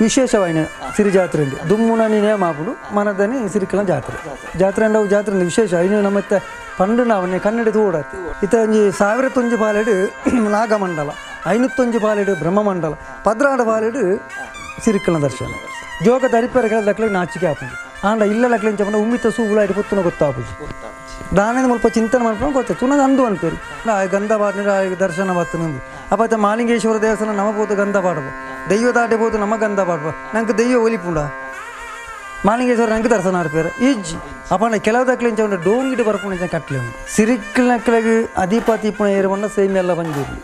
ವಿಶೇಷವಾಯಿನ ಸಿರಿ ಜಾತ್ರೆ ದುಮ್ಮುನ ನೇಮ ಆಪುಂಡು ಮನದನಿ ಸಿರಿಕಲ ಜಾತ್ರೆ ಜಾತ್ರೆ ಅಂಡ ಜಾತ್ರೆ ವಿಶೇಷ ಇನ್ನು ನಮ್ಮತ್ತೆ ಪಂಡು ನಾವನ್ನೇ ಕನ್ನಡ ತೂಡತ್ತೆ ಇತ್ತ ಒಂಜಿ 1001 ಪಾಲೆಡು ನಾಗಮಂಡಲ 501 ಪಾಲೆಡು ಬ್ರಹ್ಮಮಂಡಲ 12 ಪಾಲೆಡು ಸಿರಿಕಲ ದರ್ಶನ ಜೋಗ ದರಿಪೆರಗಳ ದಕ್ಲೆ ನಾಚಿಕೆ ಆಪುಂಡು ಆಂಡ ಇಲ್ಲ ಲಕ್ಲೆ ಇಂಚ ಪಂಡ ಉಮ್ಮಿತ ಸೂಗುಲ ಇಡು ಪೊತ್ತುನ ಗೊತ್ತಾಪುಜಿ ದಾನದ ಮುಲ್ಪ ಚಿಂತನೆ ಮಾಡ್ಕೊಂಡು ಗೊತ್ತೆ ತುನಗ ಅಂದು ಅನ್ಪೇರು ಗಂಧ ಪಾಡ್ನ ದರ್ಶನ ಬತ್ತನಂದು ಅಪ್ಪ ಮಾಲಿಂಗೇಶ್ವರ ದೇವಸ್ಥಾನ ನಮ ಪೋತು ಗಂಧ ಪಾಡಬ ದೈವ ದಾಟೆ ಪೋತು ನಮ ಗಂಧ ಪಾಡಬ ನಂಗೆ ದೈವ ಒಲಿಪುಂಡ ಮಾಲಿಂಗೇಶ್ವರ ನಂಗೆ ದರ್ಶನ ಆಡ್ಪೇರು ಇಜ್ಜಿ ಅಪ್ಪಣ್ಣ ಕೆಲವು ದಕ್ಲೆ ಇಂಚ ಉಂಡು ಡೋಂಗಿಟ್ಟು ಬರ್ಕೊಂಡು ಇಂಚ ಕಟ್ಲೆ ಉಂಡು ಸಿರಿಕ್ಲ ನಕ್ಲೆಗ್ ಅಧಿಪತಿ ಪುಣ ಏರುಪಂಡ ಸೇಮೆಲ್ಲ ಪಂಜುರ್ಲಿ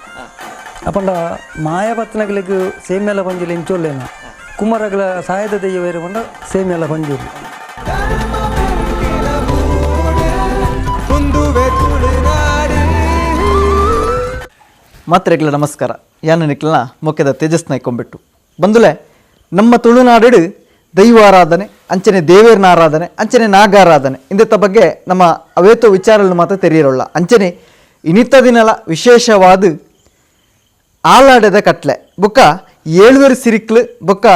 ಅಪ್ಪಂಡ ಮಾಯಪತ್ನಕ್ಲೆಗ್ ಸೇಮೆಲ್ಲ ಪಂಜುರ್ಲಿ ಇಂಚೊಲ್ಲೇನ ಕುಮಾರಗಳ ಸಾಯದ ದೈವ ಏರುಪಂಡ ಸೇಮೆಲ್ಲ ಪಂಜುರ್ಲಿ ಮಾತ್ರೆಗಳ ನಮಸ್ಕಾರ ಯಾನ ನಿಕ್ಲನ ಮೊಕ್ಕೆದ ತೇಜಸ್ ನಾಯ್ಕೊಂಬಿಟ್ಟು ಬಂದುಲೆ ನಮ್ಮ ತುಳುನಾಡು ದೈವಾರಾಧನೆ ಅಂಚನೆ ದೇವೇರ್ನ ಆರಾಧನೆ ಅಂಚನೆ ನಾಗಾರಾಧನೆ ಇಂದತ್ತ ಬಗ್ಗೆ ನಮ್ಮ ಅವೇತೋ ವಿಚಾರಗಳನ್ನು ಮಾತ್ರ ತೆರೆಯಿರೋಲ್ಲ ಅಂಚನೆ ಇನಿತ ದಿನಲ ವಿಶೇಷವಾದ ಆಲಾಡದ ಕಟ್ಲೆ ಬೊಕ್ಕ ಏಳುವೆರು ಸಿರಿಕ್ಲು ಬೊಕ್ಕ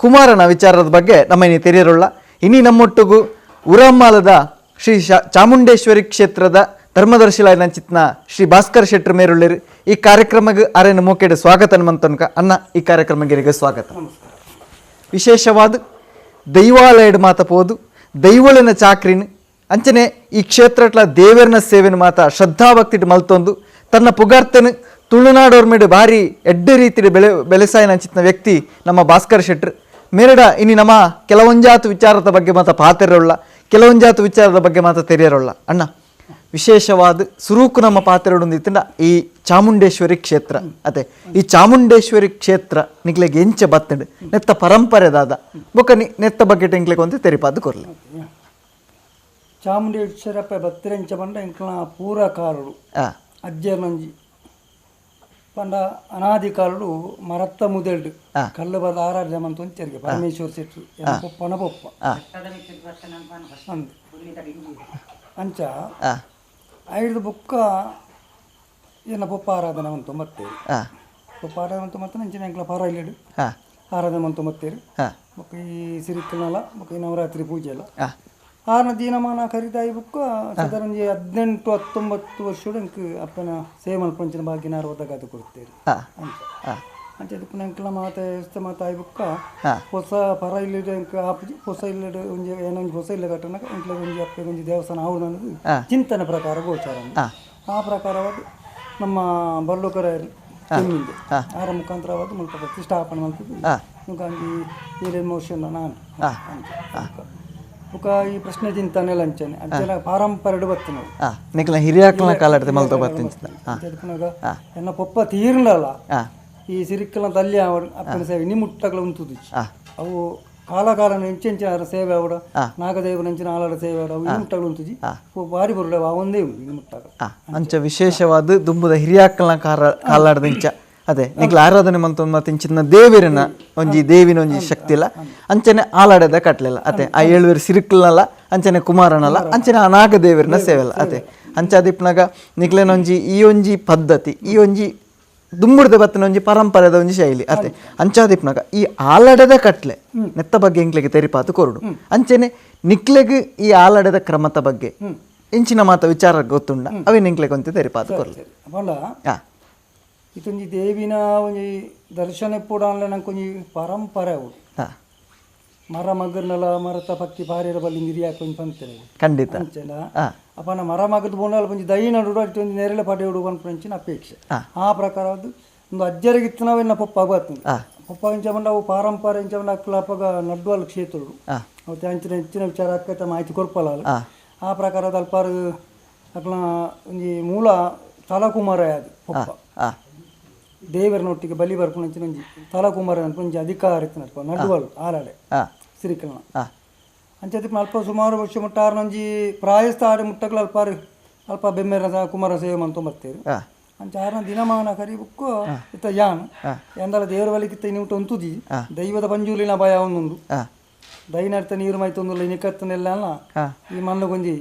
ಕುಮಾರನ ವಿಚಾರದ ಬಗ್ಗೆ ನಮ್ಮ ಇನಿ ತೆರೆಯಿರೋಲ್ಲ ಇನಿ ನಮ್ಮೊಟ್ಟಿಗೂ ಉರಮ್ಮಾಲದ ಶ್ರೀ ಚಾಮುಂಡೇಶ್ವರಿ ಕ್ಷೇತ್ರದ ಧರ್ಮದರ್ಶಿಲಾಯನಂಚಿತ್ನ ಶ್ರೀ ಭಾಸ್ಕರ್ ಶೆಟ್ಟರ್ ಮೇರುಳ್ಳಿರು ಈ ಕಾರ್ಯಕ್ರಮಕ್ಕೆ ಅರೆನ ಮೋಕೆಡ್ ಸ್ವಾಗತ ಮಂತನ್ಕ ಅನ್ನ ಈ ಕಾರ್ಯಕ್ರಮಕ್ಕೆ ಸ್ವಾಗತ. ವಿಶೇಷವಾದ ದೈವಾಲಯಡ್ ಮಾತ ಪೋದು ದೈವಳಿನ ಚಾಕ್ರಿನ ಅಂಚನೆ ಈ ಕ್ಷೇತ್ರಟ್ಲ ದೇವರನ ಸೇವೆನ ಮಾತ ಶ್ರದ್ಧಾಭಕ್ತಿಟ್ ಮಲ್ತೊಂದು ತನ್ನ ಪುಗಾರ್ತನ ತುಳುನಾಡೋರ್ಮೇಡು ಭಾರಿ ಎಡ್ಡೆ ರೀತಿಯ ಬೆಳೆಸಾಯನ ಅಂಚಿತ್ನ ವ್ಯಕ್ತಿ ನಮ್ಮ ಭಾಸ್ಕರ್ ಶೆಟ್ಟರ್ ಮೇರಡ ಇನಿ ನಮ್ಮ ಕೆಲವೊಂಜಾತು ವಿಚಾರದ ಬಗ್ಗೆ ಮಾತ ಪಾತಿರೋಲ್ಲ ಕೆಲವೊಂಜಾತು ವಿಚಾರದ ಬಗ್ಗೆ ಮಾತ ತೆರೆಯರೋಲ್ಲ ಅಣ್ಣ. ವಿಶೇಷವಾದ ಸುರೂಕು ನಮ್ಮ ಪಾತ್ರೆಡೊಂದಿತ್ತಿನ ಈ ಚಾಮುಂಡೇಶ್ವರಿ ಕ್ಷೇತ್ರ ಅದೇ ಈ ಚಾಮುಂಡೇಶ್ವರಿ ಕ್ಷೇತ್ರ ನಿಕ್ಲೆಗ್ ಎಂಚ ಬತ್ತಂಡು ನೆತ್ತ ಪರಂಪರೆ ದಾದ ಬೊಕ್ಕ ನೆತ್ತ ಬಗ್ಗೆ ಎಂಕ್ಲೆಗ್ ಒಂತೆ ತೆರಿಪಾದ ಕೊರ್ಲೆ. ಚಾಮುಂಡೇಶ್ವರಪ್ಪ ಬತ್ತಿರೆಂಚ ಪಂಡ ಎಂಕ್ಲ ಪೂರ ಕಾಲುಡು ಅಜ್ಜನಂಜಿ ಪಂಡ ಅನಾದಿ ಕಾಲುಡು ಮರತ್ತ ಮುದೆಲ್ಡು ಕಲ್ಲು ಬದ ಆರಾಧನೆ ಮಂತ ಒಂಚರಿಗೆ ಪರಮೇಶ್ವರ ಶೆಟ್ರು ಪೊಪ್ಪನ ಪೊಪ್ಪ ಅಂಚ ಐದು ಬುಕ್ಕ ಏನ ಪೊಪ್ಪ ಆರಾಧನೆ ಮಂತು ಮತ್ತೇರಿ ಪೊಪ್ಪ ಆರಾಧನೆ ಮಂತು ಮತ್ತೆ ನಂಚಿನ ಎಂಕ್ಲ ಪರ ಇಲ್ಲಿಡು ಆರಾಧನೆ ಮಂತು ಮತ್ತೇರಿ ಬೊಕ್ಕ ಈ ಸಿರಿಕಲ್ನಲ ಬೊಕ್ಕ ಈ ನವರಾತ್ರಿ ಪೂಜೆ ಎಲ್ಲ ಆರನ ದಿನಮಾನ ಖರೀದಾಯಿ ಬುಕ್ಕ ಸಾಧಾರಣ 18 19 ವರ್ಷ ಎಂಕ್ ಅಪ್ಪನ ಸೇಮಲ್ ಪಂಚಿನ ಬಾಗಿನ ಒದಗಾದು ಕೊಡ್ತೇರಿ ಅಂಚ ಅಂಚ ಅದಕ್ಕೆ ನಂಕ್ಲ ಮಾತೆ ಮಾತಾಯಿ ಬುಕ್ಕ ಹೊಸ ಪರ ಇಲ್ಲಿಡು ಎಂಕ್ ಆಪುಜಿ ಹೊಸ ಇಲ್ಲಿಡು ಒಂಜಿ ಏನೊಂಜಿ ಹೊಸ ಇಲ್ಲ ಕಟ್ಟನಕ ಎಂಕ್ಲ ಒಂಜಿ ಅಪ್ಪೆ ಒಂಜಿ ದೇವಸ್ಥಾನ ಆವು ಅನ್ನೋದು ಚಿಂತನೆ ಪ್ರಕಾರ ಗೋಚಾರ. ಆ ಪ್ರಕಾರವಾದ ನಮ್ಮ ಬಲ್ಲುಕರ ಚೆಮ್ಮಿಂದೆ ಆರ ಮುಖಾಂತರವಾದ ಮುಲ್ಪ ಪ್ರತಿಷ್ಠಾಪನೆ ಮಾಡ್ತಿದ್ದು ಮುಖಾಂಜಿ 7 ವರ್ಷ ನಾನು ಬುಕ್ಕ ಈ ಪ್ರಶ್ನೆ ಚಿಂತನೆ ಲಂಚನೆ ಅಂಚೆನ ಪಾರಂಪರೆ ಬತ್ತು ನಾವು ನಿಕ್ಲ ಹಿರಿಯಾಕ್ಲ ಕಾಲಾಡ್ತೆ ಮಲ್ತ ಬತ್ತಿನ ಎನ್ನ ಪೊಪ್ಪ ತೀರ್ನಲ್ಲ ಈ ಸಿರಿಕ್ಕಲ ತಲ್ಲಿ ಅಪ್ಪನ ಸೇವೆ ನಿಮ್ಮುಟ್ಟಗಳ ಉಂಟುದು ಅವು ಕಾಲ ಕಾಲ ಎಂಚೆಂಚಿನ ಸೇವೆ ಅವಡ ನಾಗದೇವನ ಎಂಚಿನ ಆಲಾಡ ಸೇವೆ ಅವಡ ಅವು ಮುಟ್ಟಗಳು ಉಂಟುಜಿ ಬಾರಿ ಬರುಡ ಒಂದೇ ಉಂಟು ನಿಮ್ಮುಟ್ಟಾಗ. ಅಂಚ ವಿಶೇಷವಾದ ದುಂಬುದ ಹಿರಿಯಾಕ್ಕಲ್ನ ಕಾಲಾಡ್ದ ಇಂಚ ಅದೇ ನಿಕ್ಲ ಆರಾಧನೆ ಮಂತ ಮತ್ತೆ ಇಂಚಿನ ದೇವಿರನ ಒಂಜಿ ದೇವಿನ ಒಂಜಿ ಶಕ್ತಿ ಇಲ್ಲ ಅಂಚನೆ ಆಲಾಡದ ಕಟ್ಲಿಲ್ಲ ಅದೇ ಆ ಏಳುವೇರು ಸಿರಿಕ್ಲನಲ್ಲ ಅಂಚನೆ ಕುಮಾರನಲ್ಲ ಅಂಚನೆ ಆ ನಾಗದೇವರನ ಸೇವೆಲ್ಲ ಅದೇ ಅಂಚಾದಿಪ್ನಾಗ ನಿಕ್ಲೆನೊಂಜಿ ಈ ಒಂಜಿ ಪದ್ಧತಿ ಈ ಒಂಜಿ ದುಂಬುಡ್ದ ಬತ್ತನ ಒಂಜಿ ಪರಂಪರೆದ ಒಂಜಿ ಶೈಲಿ ಅತೆ ಅಂಚಾದಿಪ್ನಾಗ ಈ ಆಲಡದ ಕಟ್ಲೆ ನೆತ್ತ ಬಗ್ಗೆ ಎಂಕ್ಲೆಗೆ ತೆರಿಪಾತು ಕೊರಡು ಅಂಚನೆ ನಿಕ್ಲೆಗ್ ಈ ಆಲಡದ ಕ್ರಮದ ಬಗ್ಗೆ ಇಂಚಿನ ಮಾತ ವಿಚಾರ ಗೊತ್ತುಂಡ ಅವೇ ನಿಂಕ್ಲೆಗ್ ಒಂತೆ ತೆರಿಪಾತು ಕೊರಲು. ಇದೊಂಜಿ ದೇವಿನ ಒಂಜಿ ದರ್ಶನ ಪೂಡಾನ್ಲೆ ನಂಕೊಂಜಿ ಪರಂಪರೆ ಅವು ಮರ ಮಗರ್ನಲ ಮರತ ಪಕ್ಕಿ ಪಾರಿರ ಬಲ್ಲಿ ನಿರಿಯಾಕ ಒಂಜಿ ಪಂತಾರೆ ಖಂಡಿತ ಅಂಚೆನ ಅಪ್ಪನ ಮರ ಮಗದ ಬೋಂಡಲ್ ಒಂಜಿ ದೈ ನಡು ಒಂಜಿ ನೆರಳೆ ಪಡೆ ಉಡು ಪನ್ಪುನಂಚಿನ ಅಪೇಕ್ಷೆ ಆ ಪ್ರಕಾರದ್ದು ಒಂದು ಅಜ್ಜರಿಗಿತ್ತನವೆನ್ನ ಪೊಪ್ಪ ಬರ್ತದೆ ಪೊಪ್ಪ ಇಂಚ ಬಂಡ ಅವು ಪಾರಂಪರೆ ಇಂಚ ಬಂಡ ಅಕ್ಲ ಅಪ್ಪಗ ನಡ್ವಾಲ್ ಕ್ಷೇತ್ರಡು ಅವು ಅಂಚಿನ ಹೆಚ್ಚಿನ ವಿಚಾರ ಅಕ್ಕತ ಮಾಹಿತಿ ಕೊರ್ಪಲ ಆ ಪ್ರಕಾರದ ಅಲ್ಪಾರು ಅಕ್ಲ ಒಂಜಿ ಮೂಲ ತಲಕುಮಾರ ಅದು ಪೊಪ್ಪ ದೇವರನೊಟ್ಟಿಗೆ ಬಲಿ ಬರ್ಪುನಂಚಿನ ಒಂಜಿ ತಲಕುಮಾರ ಒಂಜಿ ಅಧಿಕಾರ ಇತ್ತು ನಡುವಲ್ ಆಲಾಡೆ ಸಿರಿಕಲ್ನ ಅಂಚೆ ಅಲ್ಪ ಸುಮಾರು ವರ್ಷ ಮುಟ್ಟ ಆರ್ನೊಂಜಿ ಪ್ರಾಯಸ್ಥ ಆಡಿ ಮುಟ್ಟಗಳು ಅಲ್ಪಾರು ಅಲ್ಪ ಬೆಮ್ಮೆರ ಕುಮಾರ ಸೇವೆ ಮಂತ ಬರ್ತೇವೆ ಅಂಚ ಆರ್ನ ದಿನಮಾನ ಕರಿಬುಕ್ಕು ಇತ್ತ ಯಾನ್ ಎಂದಲ ದೇವರ ಬಲಿಕಿತ್ತ ಇನ್ನುಟ ಉಂತುದಿ ದೈವದ ಪಂಜೂಲಿನ ಭಯ ಒಂದೊಂದು ದೈನರ್ಥ ನೀರು ಮೈತೊಂದುಲ್ಲ ನಿಕತ್ತನೆಲ್ಲ ಈ ಮಣ್ಣು ಗೊಂಜಿ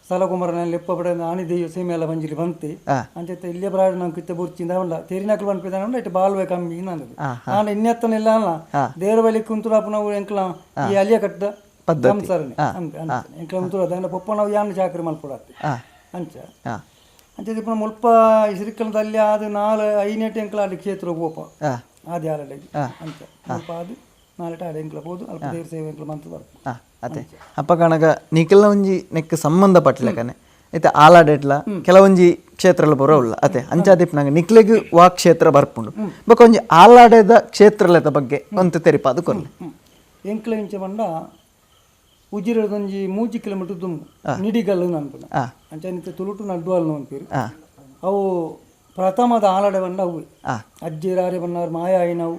ಸಲಕುಮರನ ಲೆಪ್ಪ ಪಡ ಆನಿ ದೆಯ್ಯೋ ಸೀಮೆ ಎಲ್ಲ ಬಂಜಿಲಿ ಬಂತಿ ಅಂಚೆ ಇಲ್ಲೇ ಪ್ರಾಯ ನಾವು ಕಿತ್ತ ಬುರ್ಚಿಂದ ಉಂಡ ತೇರಿನಕ್ಲು ಪನ್ಪಿದಾನ ಉಂಡ ಇಟ್ಟು ಬಾಲ್ವೆ ಕಮ್ಮಿ ನನ್ನದು ಆಂಡ ಇನ್ನೆತ್ತನೆಲ್ಲ ಅಲ್ಲ ದೇವರ ಬಲಿ ಕುಂತುರಾಪು ನಾವು ಎಂಕ್ಲ ಈ ಅಲಿಯ ಕಟ್ಟದ ಸಂಸಾರನೆ ಎಂಕ್ಲ ಉಂತುರ ದಾಂಡ ಪೊಪ್ಪ ನಾವು ಯಾನ್ ಚಾಕರಿ ಮಲ್ಪೊಡಾತಿ ಅಂಚ ಅಂಚೆ ಇಪ್ಪನ ಮುಲ್ಪ ಸಿರಿಕಲದಲ್ಲಿ ಅದು ನಾಲ್ ಐನೆಟ್ ಎಂಕ್ಲ ಅಲ್ಲಿ ಕ್ಷೇತ್ರ ಗೋಪ ಆದಿ ಆಲಡೆಗೆ ಅಂಚ ಮುಲ್ಪ ಅದು ನಾಲೆಟ ಆಡೆ ಎಂಕ್ಲ ಪೋದು ಅಲ್ಪ ದೇವ್ರ ಸೇವೆ ಎಂಕ್ಲ ಮಂತ್ ಬರ್ಪು ಅದೇ ಅಪ್ಪ ಕಣಗ ನಿಖಲ್ನ ಒಂಜಿ ನೆಕ್ ಸಂಬಂಧ ಪಟ್ಲೆಕನೆ ಐತೆ ಆಲಾಡೆಟ್ಲ ಕೆಲವೊಂಜಿ ಕ್ಷೇತ್ರಲ ಬರೋಲ್ಲ ಅತೆ ಅಂಚಾದಿಪ್ನಾಗ ನಿಕ್ಲೆಗ್ ವಾ ಕ್ಷೇತ್ರ ಬರ್ಪುಂಡು ಬೊಕ ಒಂಜಿ ಆಲಾಡೆದ ಕ್ಷೇತ್ರಲದ ಬಗ್ಗೆ ಒಂತೆ ತೆರಿಪಾದು ಕೊರ್ಲೆ. ಎಂಕ್ಲ ಇಂಚ ಪಂಡ ಉಜಿರೆದೊಂಜಿ 3 ಕಿಲೋಮೀಟರ್ ದುಂಬು ನಿಡಿಗಲ್ಲು ಅನ್ಪುನ ಅಂಚ ನಿತ್ತೆ ತುಳುಟು ನಡ್ಡುವಲ್ನು ಅನ್ಪೀರು. ಅವು ಪ್ರಥಮದ ಆಲಾಡೆ ಬಂಡ ಅವು ಅಜ್ಜಿರಾರೆ ಬನ್ನಾರು ಮಾಯಾಯಿನವು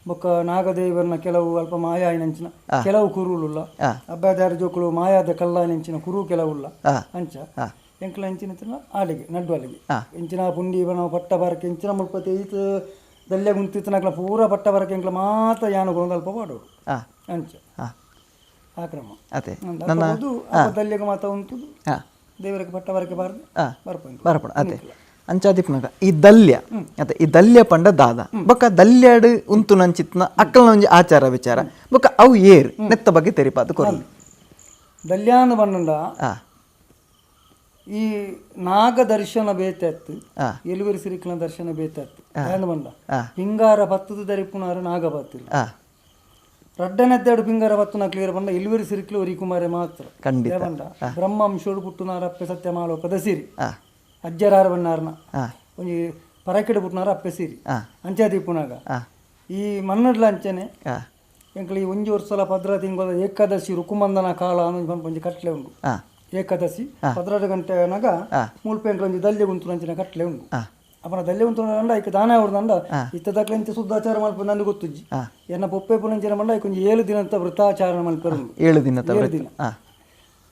ಬೊಕ್ಕ ನಾಗದೇವರನ ಕೆಲವು ಅಲ್ಪ ಮಾಯಾಯಿನಂಚಿನ ಕೆಲವು ಕುರುಳುಲ್ಲ ಅಬ್ಬಾದಾರ ಜೋಕುಳು ಮಾಯಾದ ಕಲ್ಲಾನಿಂಚಿನ ಕುರು ಕೆಲವುಲ್ಲ ಅಂಚ ಎಂಕ್ಲ ಅಂಚಿನ ಆಲಿಗೆ ನಡ್ಡು ಅಲ್ಲಿಗೆ ಎಂಚಿನ ಪುಂಡಿ ನಾವು ಪಟ್ಟ ಬರಕ್ಕೆ ಎಂಚಿನ ಮುಲ್ಪ ಈತ ದಲ್ಯ ಗುಂತಿತ್ತನಕ್ಲ ಪೂರ ಪಟ್ಟ ಬರಕ್ಕೆ ಎಂಕ್ಲ ಮಾತ್ರ ಯಾನುಗಳು ಅಲ್ಪ ಪಾಡೋಡು ಅಂಚ ಆ ಕ್ರಮ ದಲ್ಯಗೆ ಮಾತ ಉಂಟು ದೇವರಿಗೆ ಪಟ್ಟ ಬರಕ್ಕೆ ಬಾರದು ಬರ್ಪುಂಡು ಬರ್ಪುಂಡು ಅದೇ ಅಂಚಾದಿಪ್ನಾಗ ಈ ದಲ್ಯ ಅದೇ ಈ ದಲ್ಯ ಪಂಡ ದಾದ ಬೊಕ್ಕ ದಲ್ಯಾಡು ಉಂತು ನಂಚಿತ್ನ ಅಕ್ಕಲ್ನ ಒಂಜಿ ಆಚಾರ ವಿಚಾರ ಬೊಕ್ಕ ಅವು ಏರ್ ನೆತ್ತ ಬಗ್ಗೆ ತೆರಿಪಾದು ಕೊರ್ಲಿ. ದಲ್ಯಾನ ಬಣ್ಣಂಡ ಈ ನಾಗ ದರ್ಶನ ಬೇತತ್ತು ಎಲುವೆರಿ ಸಿರಿಕಲ ದರ್ಶನ ಬೇತತ್ತು ಬಂಡ ಪಿಂಗಾರ ಪತ್ತದ ದರಿಪುನಾರು ನಾಗ ಪತ್ತಿಲ್ಲ ರಡ್ಡನೆದ್ದಾಡು ಪಿಂಗಾರ ಪತ್ತು ಕ್ಲಿಯರ್ ಬಂಡ ಎಲುವೆರಿ ಸಿರಿಕಲು ಒರಿ ಕುಮಾರೆ ಮಾತ್ರ ಖಂಡಿತ ಬಂಡ ಬ್ರಹ್ಮಾಂಶೋಡು ಪುಟ್ಟುನಾರ ಅಪ್ಪೆ ಸತ್ಯ ಮಾಲೋಕದ ಸಿರಿ ಅಜ್ಜರಾರ ಬಣ್ಣಾರನ ಒಂಜಿ ಪರಕೆಡೆ ಪುಟ್ಟುನಾರ ಅಪ್ಪೆ ಸಿರಿ ಅಂಚಾದೀಪುನಾಗ ಈ ಮನ್ನಡ್ಲ ಅಂಚನೆ ಎಂಕ್ಲ ಈ ಒಂಜಿ ವರ್ಷಲ ಪದ್ರ ತಿಂಗಳ ಏಕಾದಶಿ ರುಕುಮಂದನ ಕಾಲ ಅನ್ನೋ ಒಂಜಿ ಕಟ್ಲೆ ಉಂಡು. ಏಕಾದಶಿ 12 ಗಂಟೆ ಅನಾಗ ಮುಲ್ಪ ಎಂಕ್ಲ ಒಂಜಿ ದಲ್ಯ ಉಂಟು ಅಂಚಿನ ಕಟ್ಲೆ ಉಂಡು. ಅಪನ ದಲ್ಯ ಉಂಟು ಅಂಡ ಐಕ ದಾನ ಅವ್ರದಂಡ ಇತ್ತದಕ್ಲೆ ಇಂಚ ಶುದ್ಧಾಚಾರ ಮಲ್ಪ ನನಗೆ ಗೊತ್ತುಜ್ಜಿ ಎನ್ನ ಪೊಪ್ಪೆ ಪುನಂಚಿನ ಮಂಡ ಐಕೊಂಜಿ 7 ದಿನಂತ ವೃತ್ತಾಚಾರ ಮಲ್ಪರು 7 ದಿನ 7 ದಿನ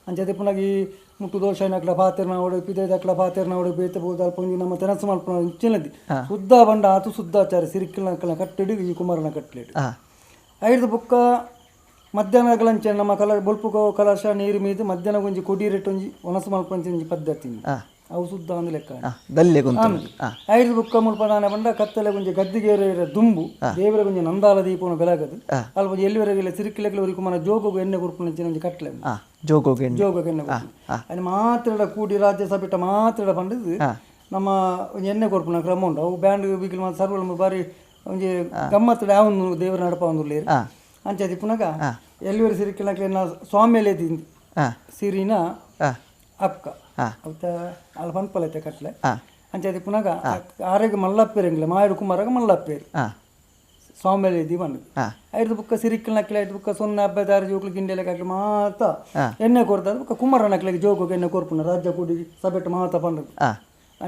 ಅಂಚೆ ಪುನಗ ಈ ಮುಟ್ಟು ದೋಷ ನಕ್ಲ ಪಾತೆರ್ನ ಓಡು ಪಿದೆ ದಕ್ಲ ಪಾತೆರ್ನ ಓಡು ಬೇತ ಬೋದ ಅಲ್ಪ ಒಂಜಿ ನಮ್ಮ ತೆನಸು ಮಲ್ಪನ ಇಂಚಿನದಿ ಶುದ್ಧ ಬಂಡ ಆತು ಶುದ್ಧಾಚಾರ ಸಿರಿಕಿಲ್ನ ಕಟ್ಟಿಡು ಈ ಕುಮಾರನ ಕಟ್ಲೇಡು ಐದು ಬುಕ್ಕ ಮಧ್ಯಾಹ್ನಗಳಂಚೆ ನಮ್ಮ ಕಲ ಬೊಲ್ಪು ಕಲಶ ನೀರು ಮೀದು ಮಧ್ಯಾಹ್ನ ಒಂಜಿ ಕೊಡಿರೆಟ್ಟು ಒಂಜಿ ಒಣಸು ಮಲ್ಪಂಚಿ ಒಂಜಿ ಪದ್ಧತಿ ಅವು ಶುದ್ಧ ಅಂದು ಲೆಕ್ಕ ಐದು ಬುಕ್ಕ ಮುಲ್ಪ ದಾನ ಬಂಡ ಕತ್ತಲೆ ಒಂಜಿ ಗದ್ದಿಗೆ ದುಂಬು ದೇವರ ಒಂಜಿ ನಂದಾಲ ದೀಪವನ್ನು ಬೆಳಗದು ಅಲ್ಪ ಒಂಜಿ ಎಲ್ಲಿವರೆಗೆ ಸಿರಿಕಿಲೆಗಳ ಕುಮಾರ ಜೋಗು ಎಣ್ಣೆ ಕೊರ್ಪುನಂಚಿನ ಒಂಜಿ ಕಟ್ಲೆ ಜೋಗೋಗೆ ಜೋಗಕ್ಕೆ ಎಣ್ಣೆ ಅಲ್ಲಿ ಮಾತ್ರ ಕೂಡಿ ರಾಜ್ಯ ಸಭೆಟ ಮಾತ್ರ ಪಂಡದು ನಮ್ಮ ಒಂಜಿ ಎಣ್ಣೆ ಕೊರ್ಪುನ ಕ್ರಮ ಉಂಟು. ಅವು ಬ್ಯಾಂಡ್ ಬಿಗಿಲ್ ಮಾತ್ರ ಸರ್ವಲ ಬಾರಿ ಒಂಜಿ ಗಮ್ಮತ್ತು ಯಾವೊಂದು ದೇವರ ನಡಪ ಒಂದು ಅಂಚೆ ಪುನಗ ಎಲ್ಲಿವರೆ ಸಿರಿಕಿಲಕ್ಲೆ ಸ್ವಾಮಿಯಲ್ಲೇ ತಿಂದು ಸಿರಿನ ಅಕ್ಕ ಅವತ್ತ ಅಲ್ಲ ಪನ್ಪಲೈತೆ ಕಟ್ಲೆ ಅಂಚೆ ಪುನಗ ಆರೋಗ್ಯ ಮಲ್ಲಪ್ಪೇರು ಎಂಗ್ಲೆ ಮಾಯಡು ಕುಮಾರಾಗ ಮಲ್ಲಪ್ಪೇರು ಸ್ವಾಮಿಯಲ್ಲಿ ಬಂದು ಐದು ಬುಕ್ಕ ಸಿರಿಕಲ್ ನಕ್ಲೆ ಐದು ಬುಕ್ಕ ಸೊನ್ನೆ ಹಬ್ಬದಾರ ಜೋಕ್ಲು ಗಿಂಡೆಲೆ ಕಟ್ಲೆ ಮಾತ ಎಣ್ಣೆ ಕೊರ್ತಾರ ಬುಕ್ಕ ಕುಮಾರ ನಕ್ಲೆಗೆ ಜೋಗೋಗೆ ಎಣ್ಣೆ ಕೊರ್ಪುನ ರಾಜ್ಯ ಕೂಡಿ ಸಬೆಟ್ಟು ಮಾತ ಪಂಡದು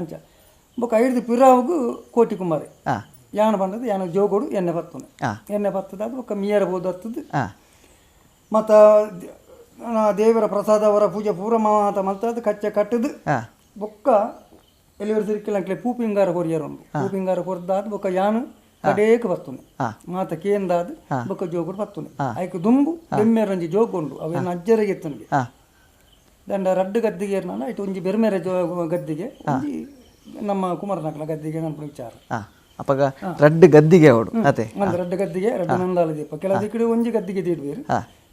ಅಂಚ ಬುಕ್ಕ ಐದು ಪಿರಾವುಗು ಕೋಟಿ ಕುಮಾರಿ ಯಾನ ಬಂದದ್ದು ಯಾನ ಜೋಗೋಡು ಎಣ್ಣೆ ಬತ್ತನೆ ಎಣ್ಣೆ ಬತ್ತದ ಅದು ಬೊಕ್ಕ ಮೀಯರ ಬೋದು ಹತ್ತದು ಮತ್ತು ದೇವರ ಪ್ರಸಾದ ಅವರ ಪೂಜೆ ಪೂರ ಮಾತ ಮಲ್ತದ್ದು ಕಚ್ಚೆ ಕಟ್ಟದು ಬೊಕ್ಕ ಎಲ್ಲಿವರೆ ಸಿರಿಕಲ್ ನಕ್ಲೆ ಪೂಪಿಂಗಾರ ಕೊರಿಯರ್ ಉಂಡು ಪೂಪಿಂಗಾರ ಕೊರ್ದಾದ ಬೊಕ್ಕ ಯಾನು ಕಡೇಕ ಬರ್ತುನೆ ಮಾತ ಕೇಂದಾದ ಬೊಕ್ಕ ಜೋಗುಡು ಬರ್ತುನೆ ಐಕ್ ದುಂಬು ಬೆಮ್ಮೇರಂಜಿ ಜೋಗುಂಡು ಅವೇನು ಅಜ್ಜರಿಗೆ ಎತ್ತನಿಗೆ ದಂಡ ರಡ್ಡು ಗದ್ದಿಗೆ ಏರ್ನಾನ ಇಟ್ಟು ಒಂಜಿ ಬೆರ್ಮೇರೆ ಜೋ ಗದ್ದಿಗೆ ಒಂಜಿ ನಮ್ಮ ಕುಮಾರನಕಲ ಗದ್ದಿಗೆ ನನ್ನ ವಿಚಾರ ಅಪಗ ರಡ್ಡು ಗದ್ದಿಗೆ ಅವಡು ಅದೇ ಒಂದು ರಡ್ಡು ಗದ್ದಿಗೆ ರಡ್ಡು ನಂದಾಲ ದೀಪ ಕೆಲವು ದಿಕ್ಕಡೆ ಒಂಜಿ ಗದ್ದಿಗೆ ತೀಡ್ಬೇರು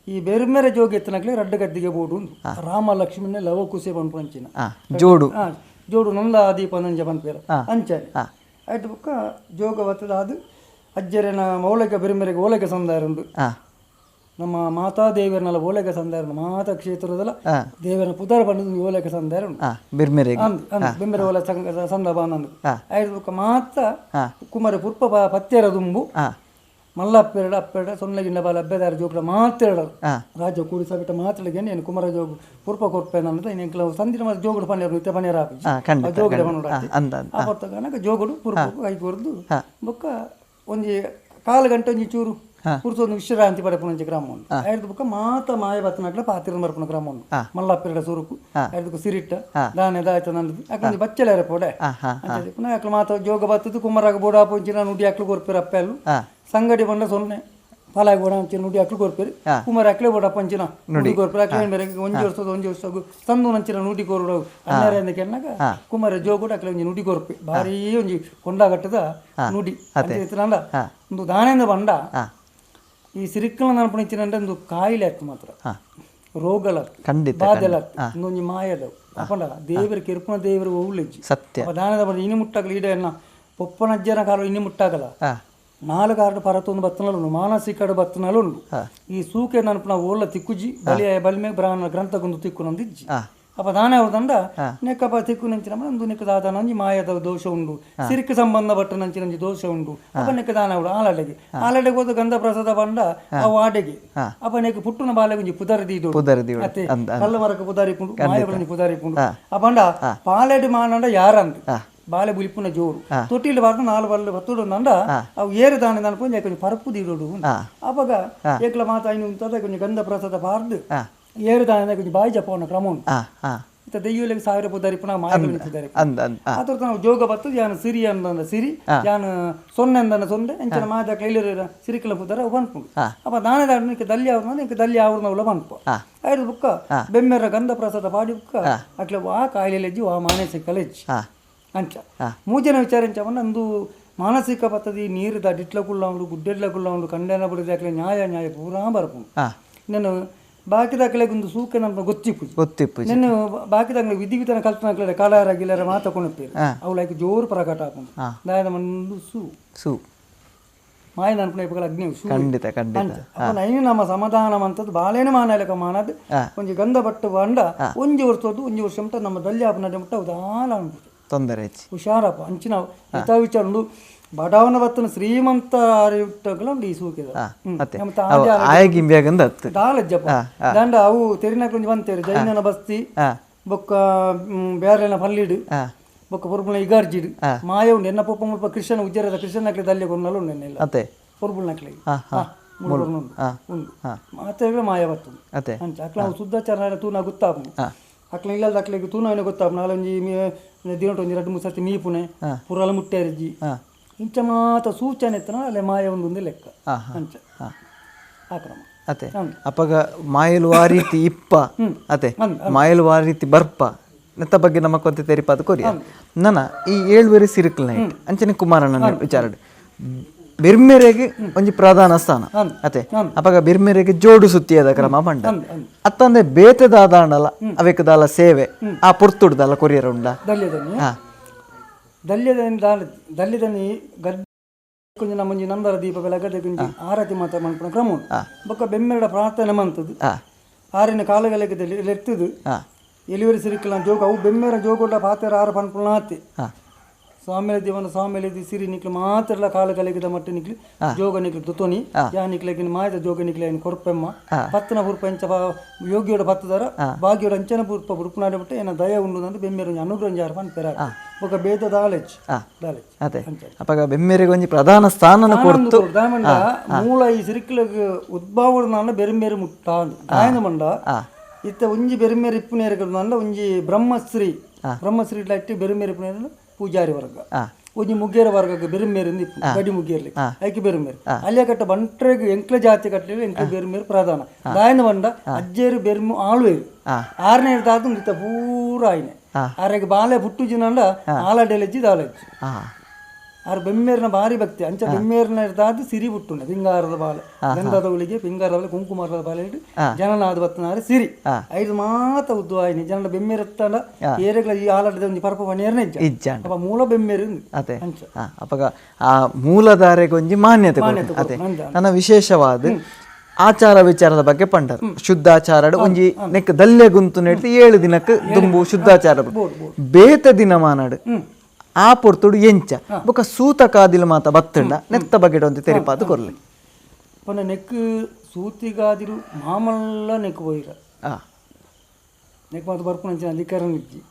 ಈ ಬೆರ್ಮೇರೆ ಜೋಗಿ ಎತ್ತನಕ್ಲೆ ರಡ್ಡು ಗದ್ದಿಗೆ ಬೋಡು ಉಂಡು ರಾಮ ಲಕ್ಷ್ಮಣ ಲವ ಕುಸೆ ಪನ್ಪಂಚಿನ ಜೋಡು ಜೋಡು ನಂದ ದೀಪ ನಂಜ ಪನ್ಪೇರ ಅಂಚನೆ ಆಯ್ತು ಬೊಕ್ಕ ಜೋಗ ಬರ್ತದ ಅದು ಅಜ್ಜರನ ಮೌಲಿಕ ಬೆರ್ಮೆರೆಗೆ ಓಲೈಕೆ ಸಂದಾಯ ಉಂಡು. ನಮ್ಮ ಮಾತಾ ದೇವರನ್ನೆಲ್ಲ ಓಲೈಕೆ ಸಂದಾಯ ಉಂಡು. ಮಾತಾ ಕ್ಷೇತ್ರದಲ್ಲ ದೇವರ ಪುದರ ಬಂದದ್ದು ಓಲೈಕೆ ಸಂದಾಯ ಉಂಡು. ಬೆಂಬೆರೆ ಓಲ ಸಂದ ಬಾನಂದು ಆಯ್ತು ಬೊಕ್ಕ ಮಾತ ಕುಮಾರ ಪುರ್ಪ ಪತ್ತೆರ ದುಂಬು ಮಲ್ಲಪ್ಪೆರಡ ಅಪ್ಪೆರಡ ಸೊನ್ನೆ ಗಿಂಡ ಬಾಲ ಅಬ್ಬೆದಾರ ಜೋಕುಲ ಮಾತ್ರ ರಾಜ್ಯ ಕೂಡಿ ಸಬಿಟ್ಟ ಮಾತ್ರ ಏನು ಕುಮಾರ ಜೋಗು ಪುರ್ಪ ಕೊರ್ಪೆ ಅನ್ನೋದು ಇನ್ನು ಸಂದಿನ ಮಾತ್ರ ಜೋಗುಡು ಪನ್ನೇರು ಇತ್ತೆ ಪನ್ನೇರು ಹಾಕಿ ಜೋಗುಡೆ ಪನ್ನೋಡು ಆ ಹೊತ್ತಗಾನಕ ಜೋಗುಡು ಪುರ್ಪ ಕೈ ಕೊರ್ದು ಬೊಕ್ಕ ಒಂಜಿ ಕಾಲು ಗಂಟೆ ಒಂಜಿ ಚೂರು ಪುರ್ಸೊಂದು ವಿಶ್ರಾಂತಿ ಪಡೆಪುನಂಚಿ ಗ್ರಾಮ ಉಂಡು. ಐದು ಬೊಕ್ಕ ಮಾತ ಮಾಯ ಬತ್ತನಕ್ಲೆ ಪಾತಿರ ಮರ್ಪುನ ಗ್ರಾಮ ಉಂಡು. ಮಲ್ಲಪ್ಪೆರಡ ಸುರುಕು ಐದಕ್ಕೆ ಸಿರಿಟ್ಟ ದಾನೆ ದಾಯ್ತ ನಂದು ಅಕ್ಕೊಂಜಿ ಬಚ್ಚಲೆ ಪೋಡೆ ಪುನಃ ಅಕ್ಲು ಮಾತ ಜೋಗ ಬತ್ತದು ಕುಮಾರಾಗ ಬೋಡಾಪು ಒಂಚಿನ ನುಡಿ ಅಕ್ಲು ಕೊರ್ಪಿರ ಅಪ್ಪೆಲ್ಲು ಸಂಗಡಿ ಬಂಡ ಸೊನ್ನೆ ಪಾಲಾಗಿ ಬೋಡ ಅಂಚಿನ ನುಡಿ ಅಕ್ಲು ಕೊರ್ಪೇರು ಕುಮಾರ ಅಕ್ಲೆ ಬೋಡ ಪಂಚಿನ ನುಡಿ ಕೊರ್ಪೇರು ಅಕ್ಲೆ ಬೇರೆ ಒಂಜಿ ವರ್ಷದ ಒಂಜಿ ವರ್ಷ ತಂದು ನಂಚಿನ ನುಡಿ ಕೊರಡು ಅಣ್ಣಾರ ಕೆನ್ನಾಗ ಕುಮಾರ ಜೋಗೋಡು ಅಕ್ಲೆ ಒಂಜಿ ನುಡಿ ಕೊರ್ಪೆ ಭಾರಿ ಒಂಜಿ ಕೊಂಡಾಗಟ್ಟದ ನುಡಿ ಅಂಚ ಒಂದು ದಾನೆಂದ ಬಂಡ ಈ ಸಿರಿಕ್ಕಲ ನನ್ಪಣಿಚಿನ ಒಂದು ಕಾಯಿಲೆ ಆಯ್ತು ಮಾತ್ರ ರೋಗಲ ಬಾಧೆಲ ಒಂದೊಂಜಿ ಮಾಯದವು ಅಪ್ಪಂಡ ದೇವರ ಕೆರ್ಪುನ ದೇವರು ಒವ್ಲೆಜ್ಜಿ ಸತ್ಯ ದಾನದ ಬಂಡ ಇನಿ ಮುಟ್ಟಾಗಲ ಈಡೆಯನ್ನ ಪೊಪ್ಪನಜ್ಜನ ಕಾಲ ಇನಿ ಮುಟ್ಟಾಗಲ ನಾಲ್ಕು ಆರು ಪರತೊಂದು ಬತ್ತನಲು ಉಂಡು ಮಾನಸಿಕ ಬತ್ತನಲು ಉಂಡು ಈ ಸೂಕೆ ನನ್ಪುನ ಓಲ ತಿಕ್ಕುಜಿ ಬಲಿಯ ಬಲಿಮೆ ಬ್ರಾಹ್ಮಣ ಗ್ರಂಥಕ್ಕೊಂದು ತಿಕ್ಕು ನಂದಿಜ್ಜಿ ಅಪ್ಪ ದಾನ ಅವ್ರದಂಡ ನೆಕ್ಕಪ್ಪ ತಿಕ್ಕು ನಂಚಿನ ಒಂದು ನೆಕ್ಕ ದಾದ ನಂಜಿ ಮಾಯದ ದೋಷ ಉಂಡು ಸಿರಿಕ್ ಸಂಬಂಧ ಪಟ್ಟ ನಂಚಿನ ನಂಜಿ ದೋಷ ಉಂಡು ಅಪ್ಪ ನೆಕ್ಕ ದಾನ ಅವಳು ಆಲಡೆಗೆ ಆಲಡೆಗೆ ಹೋದ ಗಂಧ ಪ್ರಸಾದ ಬಂಡ ಅವು ಆಡೆಗೆ ಅಪ್ಪ ನೆಕ್ಕ ಪುಟ್ಟುನ ಬಾಲೆಗೆ ಒಂಜಿ ಪುದರ್ ದೀದು ಅತ್ತೆ ಕಲ್ಲ ಮರಕ ಪುದಾರಿ ಪುಂಡು ಮಾಯಗೊಂಜಿ ಪುದಾರಿ ಪುಂಡು ಅಪ್ಪಂಡ ಪಾಲೆಡು ಮಾನಂಡ ಯಾರಂದು ಬಾಲೆ ಬುಲಿಪುನ ಜೋರು ತೊಟ್ಟಿಲ್ ಬಾರ್ದು ನಾಲ್ ಬಲ್ಲೆ ಬತ್ತುಡು ನಂಡ ಅವು ಏರು ದಾನ ನನ್ಪುಂಜ కొంచెం ಪರಪು ದೀಡೋಡು ಅಪಗ ಏಕ್ಲ ಮಾತ ಐನು ಉಂತದ కొంచెం ಗಂಧ ಪ್ರಸಾದ ಬಾರ್ದು ಏರು ದಾನ కొంచెం ಬಾಯಿ ಜಪವನ ಕ್ರಮ ಉಂಟು ಇತ್ತ ದೆಯ್ಯುಲೆಗೆ ಸಾವಿರ ಪುದಾರಿ ಪುನಃ ಮಾಯಗಳಿಗೆ ಪುದಾರಿ ಆತರ ನಾವು ಜೋಗ ಬತ್ತು ಯಾನು ಸಿರಿ ಅಂದ ಸಿರಿ ಯಾನು ಸೊನ್ನೆ ಅಂದನ ಸೊನ್ನೆ ಅಂಚನ ಮಾದ ಕೈಲಿರ ಸಿರಿಕಲ ಪುದಾರ ಅವು ಪನ್ಪುಂಡು ಅಪ್ಪ ದಾನ ದಾಡ ದಲ್ಯ ಅವ್ರನ್ನ ಇಂಕ ದಲ್ಯ ಅವ್ರನ್ನ ಪನ್ಪು ಐದು ಬುಕ್ಕ ಬೆಮ್ಮೆರ ಗಂಧ ಪ್ರಸಾದ ಪಾಡಿ ಬುಕ್ಕ ಅಟ್ಲೆ ವಾ ಕಾಯಿಲೆಜ್ಜಿ ವಾ ಮಾನಸಿಕ ಲೆಜ್ಜಿ ಅಂಚ ಮೂಜನ ವಿಚಾರ ಎಂಚ ಅಂದು ಮಾನಸಿಕ ಪದ್ಧತಿ ನೀರುದ ಡಿಟ್ಲ ಕುಲ್ಲ ಉಂಡು ಗುಡ್ಡೆಡ್ಲ ಕುಲ್ಲ ಉಂಡು ಕಂಡೆನ ಬಡಿದ ಅಕ್ಲೆ ನ್ಯಾಯ ನ್ಯಾಯ ಪೂರಾ ಬರ್ಪುಂಡು ನಾನು ಬಾಕಿದಾಕಲೆ ಒಂದು ಸೂಕೆ ನಮ್ಮ ಗೊತ್ತಿಪ್ಪುಜಿ ಗೊತ್ತಿಪ್ಪುಜಿ ನೆನ್ನು ಬಾಕಿದಾಗಲೆ ವಿಧಿ ವಿಧಾನ ಕಲ್ಪನ ಕಲಾರ ಗಿಲಾರ ಮಾತ ಕೊಣಪೇರು ಅವು ಲೈಕ್ ಜೋರು ಪ್ರಕಟ ಆಪುಂಡು ದಾಯನ ಮಂದು ಸೂ ಸೂ ಮಾಯ ನನ್ಪುಣ ಇಪ್ಪಗಳ ಅಗ್ನಿ ಸೂ ಖಂಡಿತ ಖಂಡಿತ ಅಪ್ಪ ನೈನು ನಮ್ಮ ಸಮಾಧಾನ ಮಂತದ್ದು ಬಾಲೇನು ಮಾನಲಕ ಮಾನದ್ ಒಂಜಿ ಗಂಧ ಬಟ್ಟು ಬಂಡ ಒಂಜಿ ವರ್ಷದ್ದು ಒಂಜಿ ವರ್ಷ ಮುಟ್ಟ ನಮ್ಮ ದಲ್ಯಾಪನ ಮುಟ್ಟ ಉದಾಲ ಅನ್ಪುಜಿ ತೊಂದರೆ ಹೆಚ್ಚು ಹುಷಾರಪ್ಪ ಅಂಚಿನ ಹಿತ ವಿಚಾರ ಉಂಡು ಬಡವನ ಬತ್ತನ ಶ್ರೀಮಂತ ಉಂಡು ಈ ಸೂಕಿದ ಆಯಗಿಂಬ್ಯಾಗಂದ ಹತ್ತು ದಾಲಜ್ಜಪ್ಪ ದಂಡ ಅವು ತೆರಿನಕೊಂಜಿ ಬಂತೇರು ಜೈನನ ಬಸ್ತಿ ಬೊಕ್ಕ ಬೇರೆನ ಪಲ್ಲಿಡು ಬೊಕ್ಕ ಪೊರ್ಬುನ ಇಗಾರ್ಜಿಡು ಮಾಯ ಉಂಡು ಎನ್ನ ಪೊಪ್ಪ ಮುಲ್ಪ ಕ್ರಿಶ್ಚನ್ ಉಜ್ಜರದ ಕ್ರಿಶ್ಚನ್ ನಕ್ಲೆ ದಲ್ಯ ಕೊನ್ನಲು ಉಂಡು ಎನ್ನೆಲ್ಲ ಪೊರ್ಬುಲ್ ನಕ್ಲೆ ಉಂಡು ಮಾತ್ರ ಮಾಯ ಬತ್ತು ಅಂಚ ಅಕ್ಲ ಅವು ಶುದ್ಧಾಚಾರ ತೂನ ಗೊತ್ತಾಪುಂಡು ಅಕ್ಲ ಇಲ್ಲದ ಅಕ್ಲೆಗೆ ತೂನ ಗೊತ್ತಾಪುಂಡು ನಾಲೊಂಜಿ ದಿನಟ ಒಂಜಿ ಎರಡು ಮೂರು ಸರ್ತಿ ಮೀಪುನೆ ಪುರಲ ಮುಟ್ಟೆರ್ಜಿ ಇಂಚ ಮಾತ ಸೂಚನೆ ಇತ್ತನ ಅಲ್ಲೇ ಮಾಯ ಒಂದು ಲೆಕ್ಕ ಅಂಚ ಆ ಕ್ರಮ ಅತೆ ಅಪಗ ಮಾಯಲು ಆ ರೀತಿ ಇಪ್ಪ ಅತೆ ಮಾಯಲು ಆ ರೀತಿ ಬರ್ಪ ನೆತ್ತ ಬಗ್ಗೆ ನಮ್ಮ ಕೊಂತೆ ತೆರಿಪಾದ ಕೊರಿಯ ನನ್ನ ಈ ಏಳುವರೆ ಸಿರುಕಲ್ ನೈಟ್ ಅಂಚನೆ ಕುಮಾರಣ್ಣ ವಿಚಾರ ಬಿರ್ಮೆರೆಗೆ ಒಂಜಿ ಪ್ರಧಾನ ಸ್ಥಾನ ಅತೆ ಅಪಗ ಬಿರ್ಮೆರೆಗೆ ಜೋಡು ಸುತ್ತಿಯದ ಕ್ರಮ ಪಂಡ ಅತ್ತಂದೆ ಬೇತೆದಾದಾಂಡಲ ಅವೆಕದಾಲ ಸೇವೆ ಆ ಪೊರ್ತುಡ್ದಲ್ಲ ಕೊರಿಯರ್ ಉಂಡ ದಲ್ಯದನಿ ಗದ್ದೆ ಕೊಂಜಿ ನಮ್ಮೊಂಜಿ ನಂದರ ದೀಪ ಬೆಳಗದೆ ಕೊಂಜಿ ಆರತಿ ಮಾತ ಮನ್ಪುನ ಕ್ರಮ ಉಂಡು ಬೊಕ್ಕ ಬೆಮ್ಮೆರಡ ಪ್ರಾರ್ಥನೆ ಮಂತದ್ದು ಆರಿನ ಕಾಲಗಳಿಗೆ ಎತ್ತುದು ಎಲಿವರಿ ಸಿರಿಕಲ ಜೋಗ ಅವು ಬೆಮ್ಮೆರ ಜೋಗುಡ ಪಾತೆರ ಆರು ಪನ್ಪುನ ಆತೆ ಸ್ವಾಮಿಲ ದೇವನ ಸ್ವಾಮಿಲ ಸಿರಿ ನಿಕ್ಲು ಮಾತ್ರಲ ಕಾಲ ಕಲಗಿದ ಮಟ್ಟ ನಿಕ್ಲು ಜೋಗ ನಿಕ್ಲು ದುತೋನಿ ಯಾ ನಿಕ್ಲಗಿನ ಮಾಯದ ಜೋಗ ನಿಕ್ಲ ಏನು ಕೊರ್ಪೆಮ್ಮ ಪತ್ತನ ಪುರ್ಪ ಎಂಚ ಯೋಗಿಯೋಡ ಪತ್ತದಾರ ಭಾಗ್ಯೋಡ ಅಂಚನ ಪುರ್ಪ ಪುರ್ಪನಾಡ ಬಿಟ್ಟು ಏನ ದಯ ಉಂಡು ಅಂದ್ರೆ ಬೆಮ್ಮೆರ ಅನುಗ್ರಹ ಜಾರ ಪನ್ಪೆರ ಬೊಕ ಬೇದ ದಾಲೆಜ್ ದಾಲೆಜ್ ಅದೇ ಅಪಗ ಬೆಮ್ಮೆರೆಗೆ ಒಂಜಿ ಪ್ರಧಾನ ಸ್ಥಾನನ ಕೊರ್ತು ದಾಮಂಡ ಮೂಲ ಈ ಸಿರಿಕ್ಲಗ್ ಉದ್ಭವ ನಾನು ಬೆರ್ಮೆರು ಮುಟ್ಟ ದಾಯನ ಮಂಡ ಇತ್ತ ಒಂಜಿ ಬೆರ್ಮೆರು ಇಪ್ಪುನೇರು ಒಂಜಿ ಬ್ರಹ್ಮಶ್ರೀ ಬ್ರಹ್ಮಶ್ರೀ ಲಟ್ಟಿ ಬೆರ್ಮೆರು ಇಪ್ಪುನೇರು ಪೂಜಾರಿ ವರ್ಗ ಒಂಜಿ ಮುಗ್ಗೇರ ವರ್ಗಕ್ಕೆ ಬೆರುಮೇರು ಗಡಿ ಮುಗ್ಗೇರ್ಲಿ ಐಕೆ ಬೆರುಮೇರು ಅಲ್ಲಿಯ ಕಟ್ಟ ಬಂಟ್ರೆಗ್ ಎಂಕ್ಲ ಜಾತಿ ಕಟ್ಟಲಿ ಎಂಕ್ಲ ಬೆರುಮೇರು ಪ್ರಧಾನ ದಾಯನ ಬಂಡ ಅಜ್ಜೇರು ಬೆರ್ಮು ಆಳುವೇರು ಆರನೇ ದಾದು ಇತ್ತ ಪೂರ ಆಯ್ನೆ ಆರೆಗೆ ಬಾಲೆ ಪುಟ್ಟು ಜಿನಂಡ ಆಲಡೆಲೆಜ್ಜಿ ದಾಲೆಜ್ಜಿ ಆರು ಬೆಮ್ಮೇರಿನ ಭಾರಿ ಭಕ್ತಿ ಅಂಚ ಬೆಮ್ಮೇರಿನ ದಾದು ಸಿರಿ ಪುಟ್ಟುಂಡ ಪಿಂಗಾರದ ಬಾಲೆ ಗಂಧದ ಉಳಿಗೆ ಪಿಂಗಾರದ ಬಾಲೆ ಕುಂಕುಮಾರದ ಬಾಲೆ ಇಟ್ಟು ಜನನಾದ ಬತ್ತನಾರೆ ಸಿರಿ ಐದು ಮಾತ ಉದ್ದು ಆಯ್ನೆ ಜನನ ಬೆಮ್ಮೇರತ್ತಂಡ ಏರೆಗಳ ಈ ಆಲಡದ ಒಂಜಿ ಪರಪ ಪಣಿಯರ್ನ ಇಜ್ಜ ಅಪ್ಪ ಮೂಲ ಬೆಮ್ಮೇರು ಅದೇ ಅಪಗ ಆ ಮೂಲಧಾರೆಗೆ ಒಂಜಿ ಮಾನ್ಯತೆ ಅದೇ ನನ್ನ ವಿಶೇಷವಾದ ಆಚಾರ ವಿಚಾರದ ಬಗ್ಗೆ ಪಂಡರು ಶುದ್ಧಾಚಾರ ಒಂಜಿ ನೆಕ್ ದಲ್ಯ ಗುಂತು ನೆಡ್ದು 7 ದಿನಕ್ಕೆ ದುಂಬು ಶುದ್ಧಾಚಾರ ಬೇತ ದಿನ ಮಾನಾಡು ಆ ಪೊರ್ತುಡು ಎಂಚ ಬೊಕ ಸೂತಕಾದಿಲು ಮಾತ ಬತ್ತಂಡ ನೆತ್ತ ಬಗ್ಗೆ ಒಂದು ತೆರಿಪಾದು ಕೊರ್ಲಿ ಪಂಡ ನೆಕ್ ಸೂತಿಗಾದಿಲು ಮಾಮಲ್ಲ ನೆಕ್ ಪೋಯಿರ ನೆಕ್ ಮಾತ ಬರ್ಪುನಂಚಿನ ಅಧಿಕಾರ ಇಜ್ಜಿ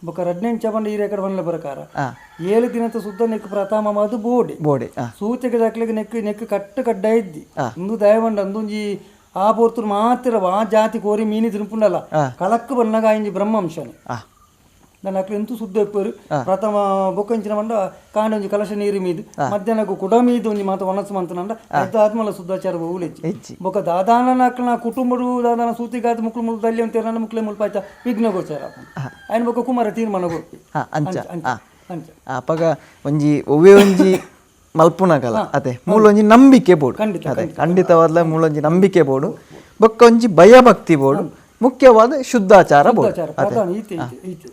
ಬೊಕ ರಡ್ನೆಂಚ ಪಂಡ ಈ ರೇಕಡ್ ಬನ್ಲ ಪ್ರಕಾರ 7 ದಿನದ ಸುದ್ದ ನೆಕ್ ಪ್ರಥಮ ಮಾತು ಬೋಡೆ ಬೋಡೆ ಸೂತಿಗೆ ದಾಖಲೆಗೆ ನೆಕ್ ನೆಕ್ ಕಟ್ಟು ಕಡ್ಡ ಇದ್ದಿ ಇಂದು ದಯವಂಡ ಅಂದೊಂಜಿ ಆ ಪೊರ್ತುಡು ಮಾತ್ರ ಆ ಜಾತಿ ಕೋರಿ ಮೀನಿ ತಿನ್ಪುಂಡಲ್ಲ ಕಲಕ್ಕು ಬನ್ನಗ ಆಯಿಂಜಿ ಬ್ರಹ್ಮಾಂಶನೆ దాని అక్కడ ఎంతో శుద్ధ అయిపోయారు ప్రథమ బొక్కంచిన మండ కాండ ಒಂಜಿ ಕಲಶ ನೀರು ಮೀದು ಮಧ್ಯಾಹ್ನಕ್ಕೂ ಕುಡ ಮೀದು ಒಂಜಿ ಮಾತ ಒಣಸು ಮಂತನಂಡ ಅರ್ಧ ಆತ್ಮಲ ಶುದ್ಧಾಚಾರ ಊಲೆಚ್ಚಿ ಬೊಕ್ಕ ದಾದಾನ ಅಕ್ಲನ ಕುಟುಂಬಡು ದಾದಾನ ಸೂತಿಗಾದ ಮುಕ್ಳು ಮುಳು ದಲ್ಯ ಅಂತ ಮುಕ್ಳೆ ಮುಲ್ಪ ಆಯ್ತಾ ವಿಘ್ನ ಗೋಚಾರ ఆయన ಬೊಕ್ಕ ಕುಮಾರ ತೀರ್ಮಾನ ಕೊರ್ಪಿ ಅಂಚ ಅಂಚ ಅಪಗ ಒಂಜಿ ಒವ್ವೇ ಒಂಜಿ ಮಲ್ಪುನಗಲ ಅದೇ ಮೂಲೊಂಜಿ ನಂಬಿಕೆ ಬೋಡು ಅದೇ ಖಂಡಿತವಾದ್ಲ ಮೂಲೊಂಜಿ ನಂಬಿಕೆ ಬೋಡು ಬೊಕ್ಕ ಒಂಜಿ ಭಯಭಕ್ತಿ ಬೋಡು ಮುಖ್ಯವಾದ ಶುದ್ಧಾಚಾರ ಬೋಡು ಪ್ರಧಾನ ಈತೆ ಈತೆ ಈತೆ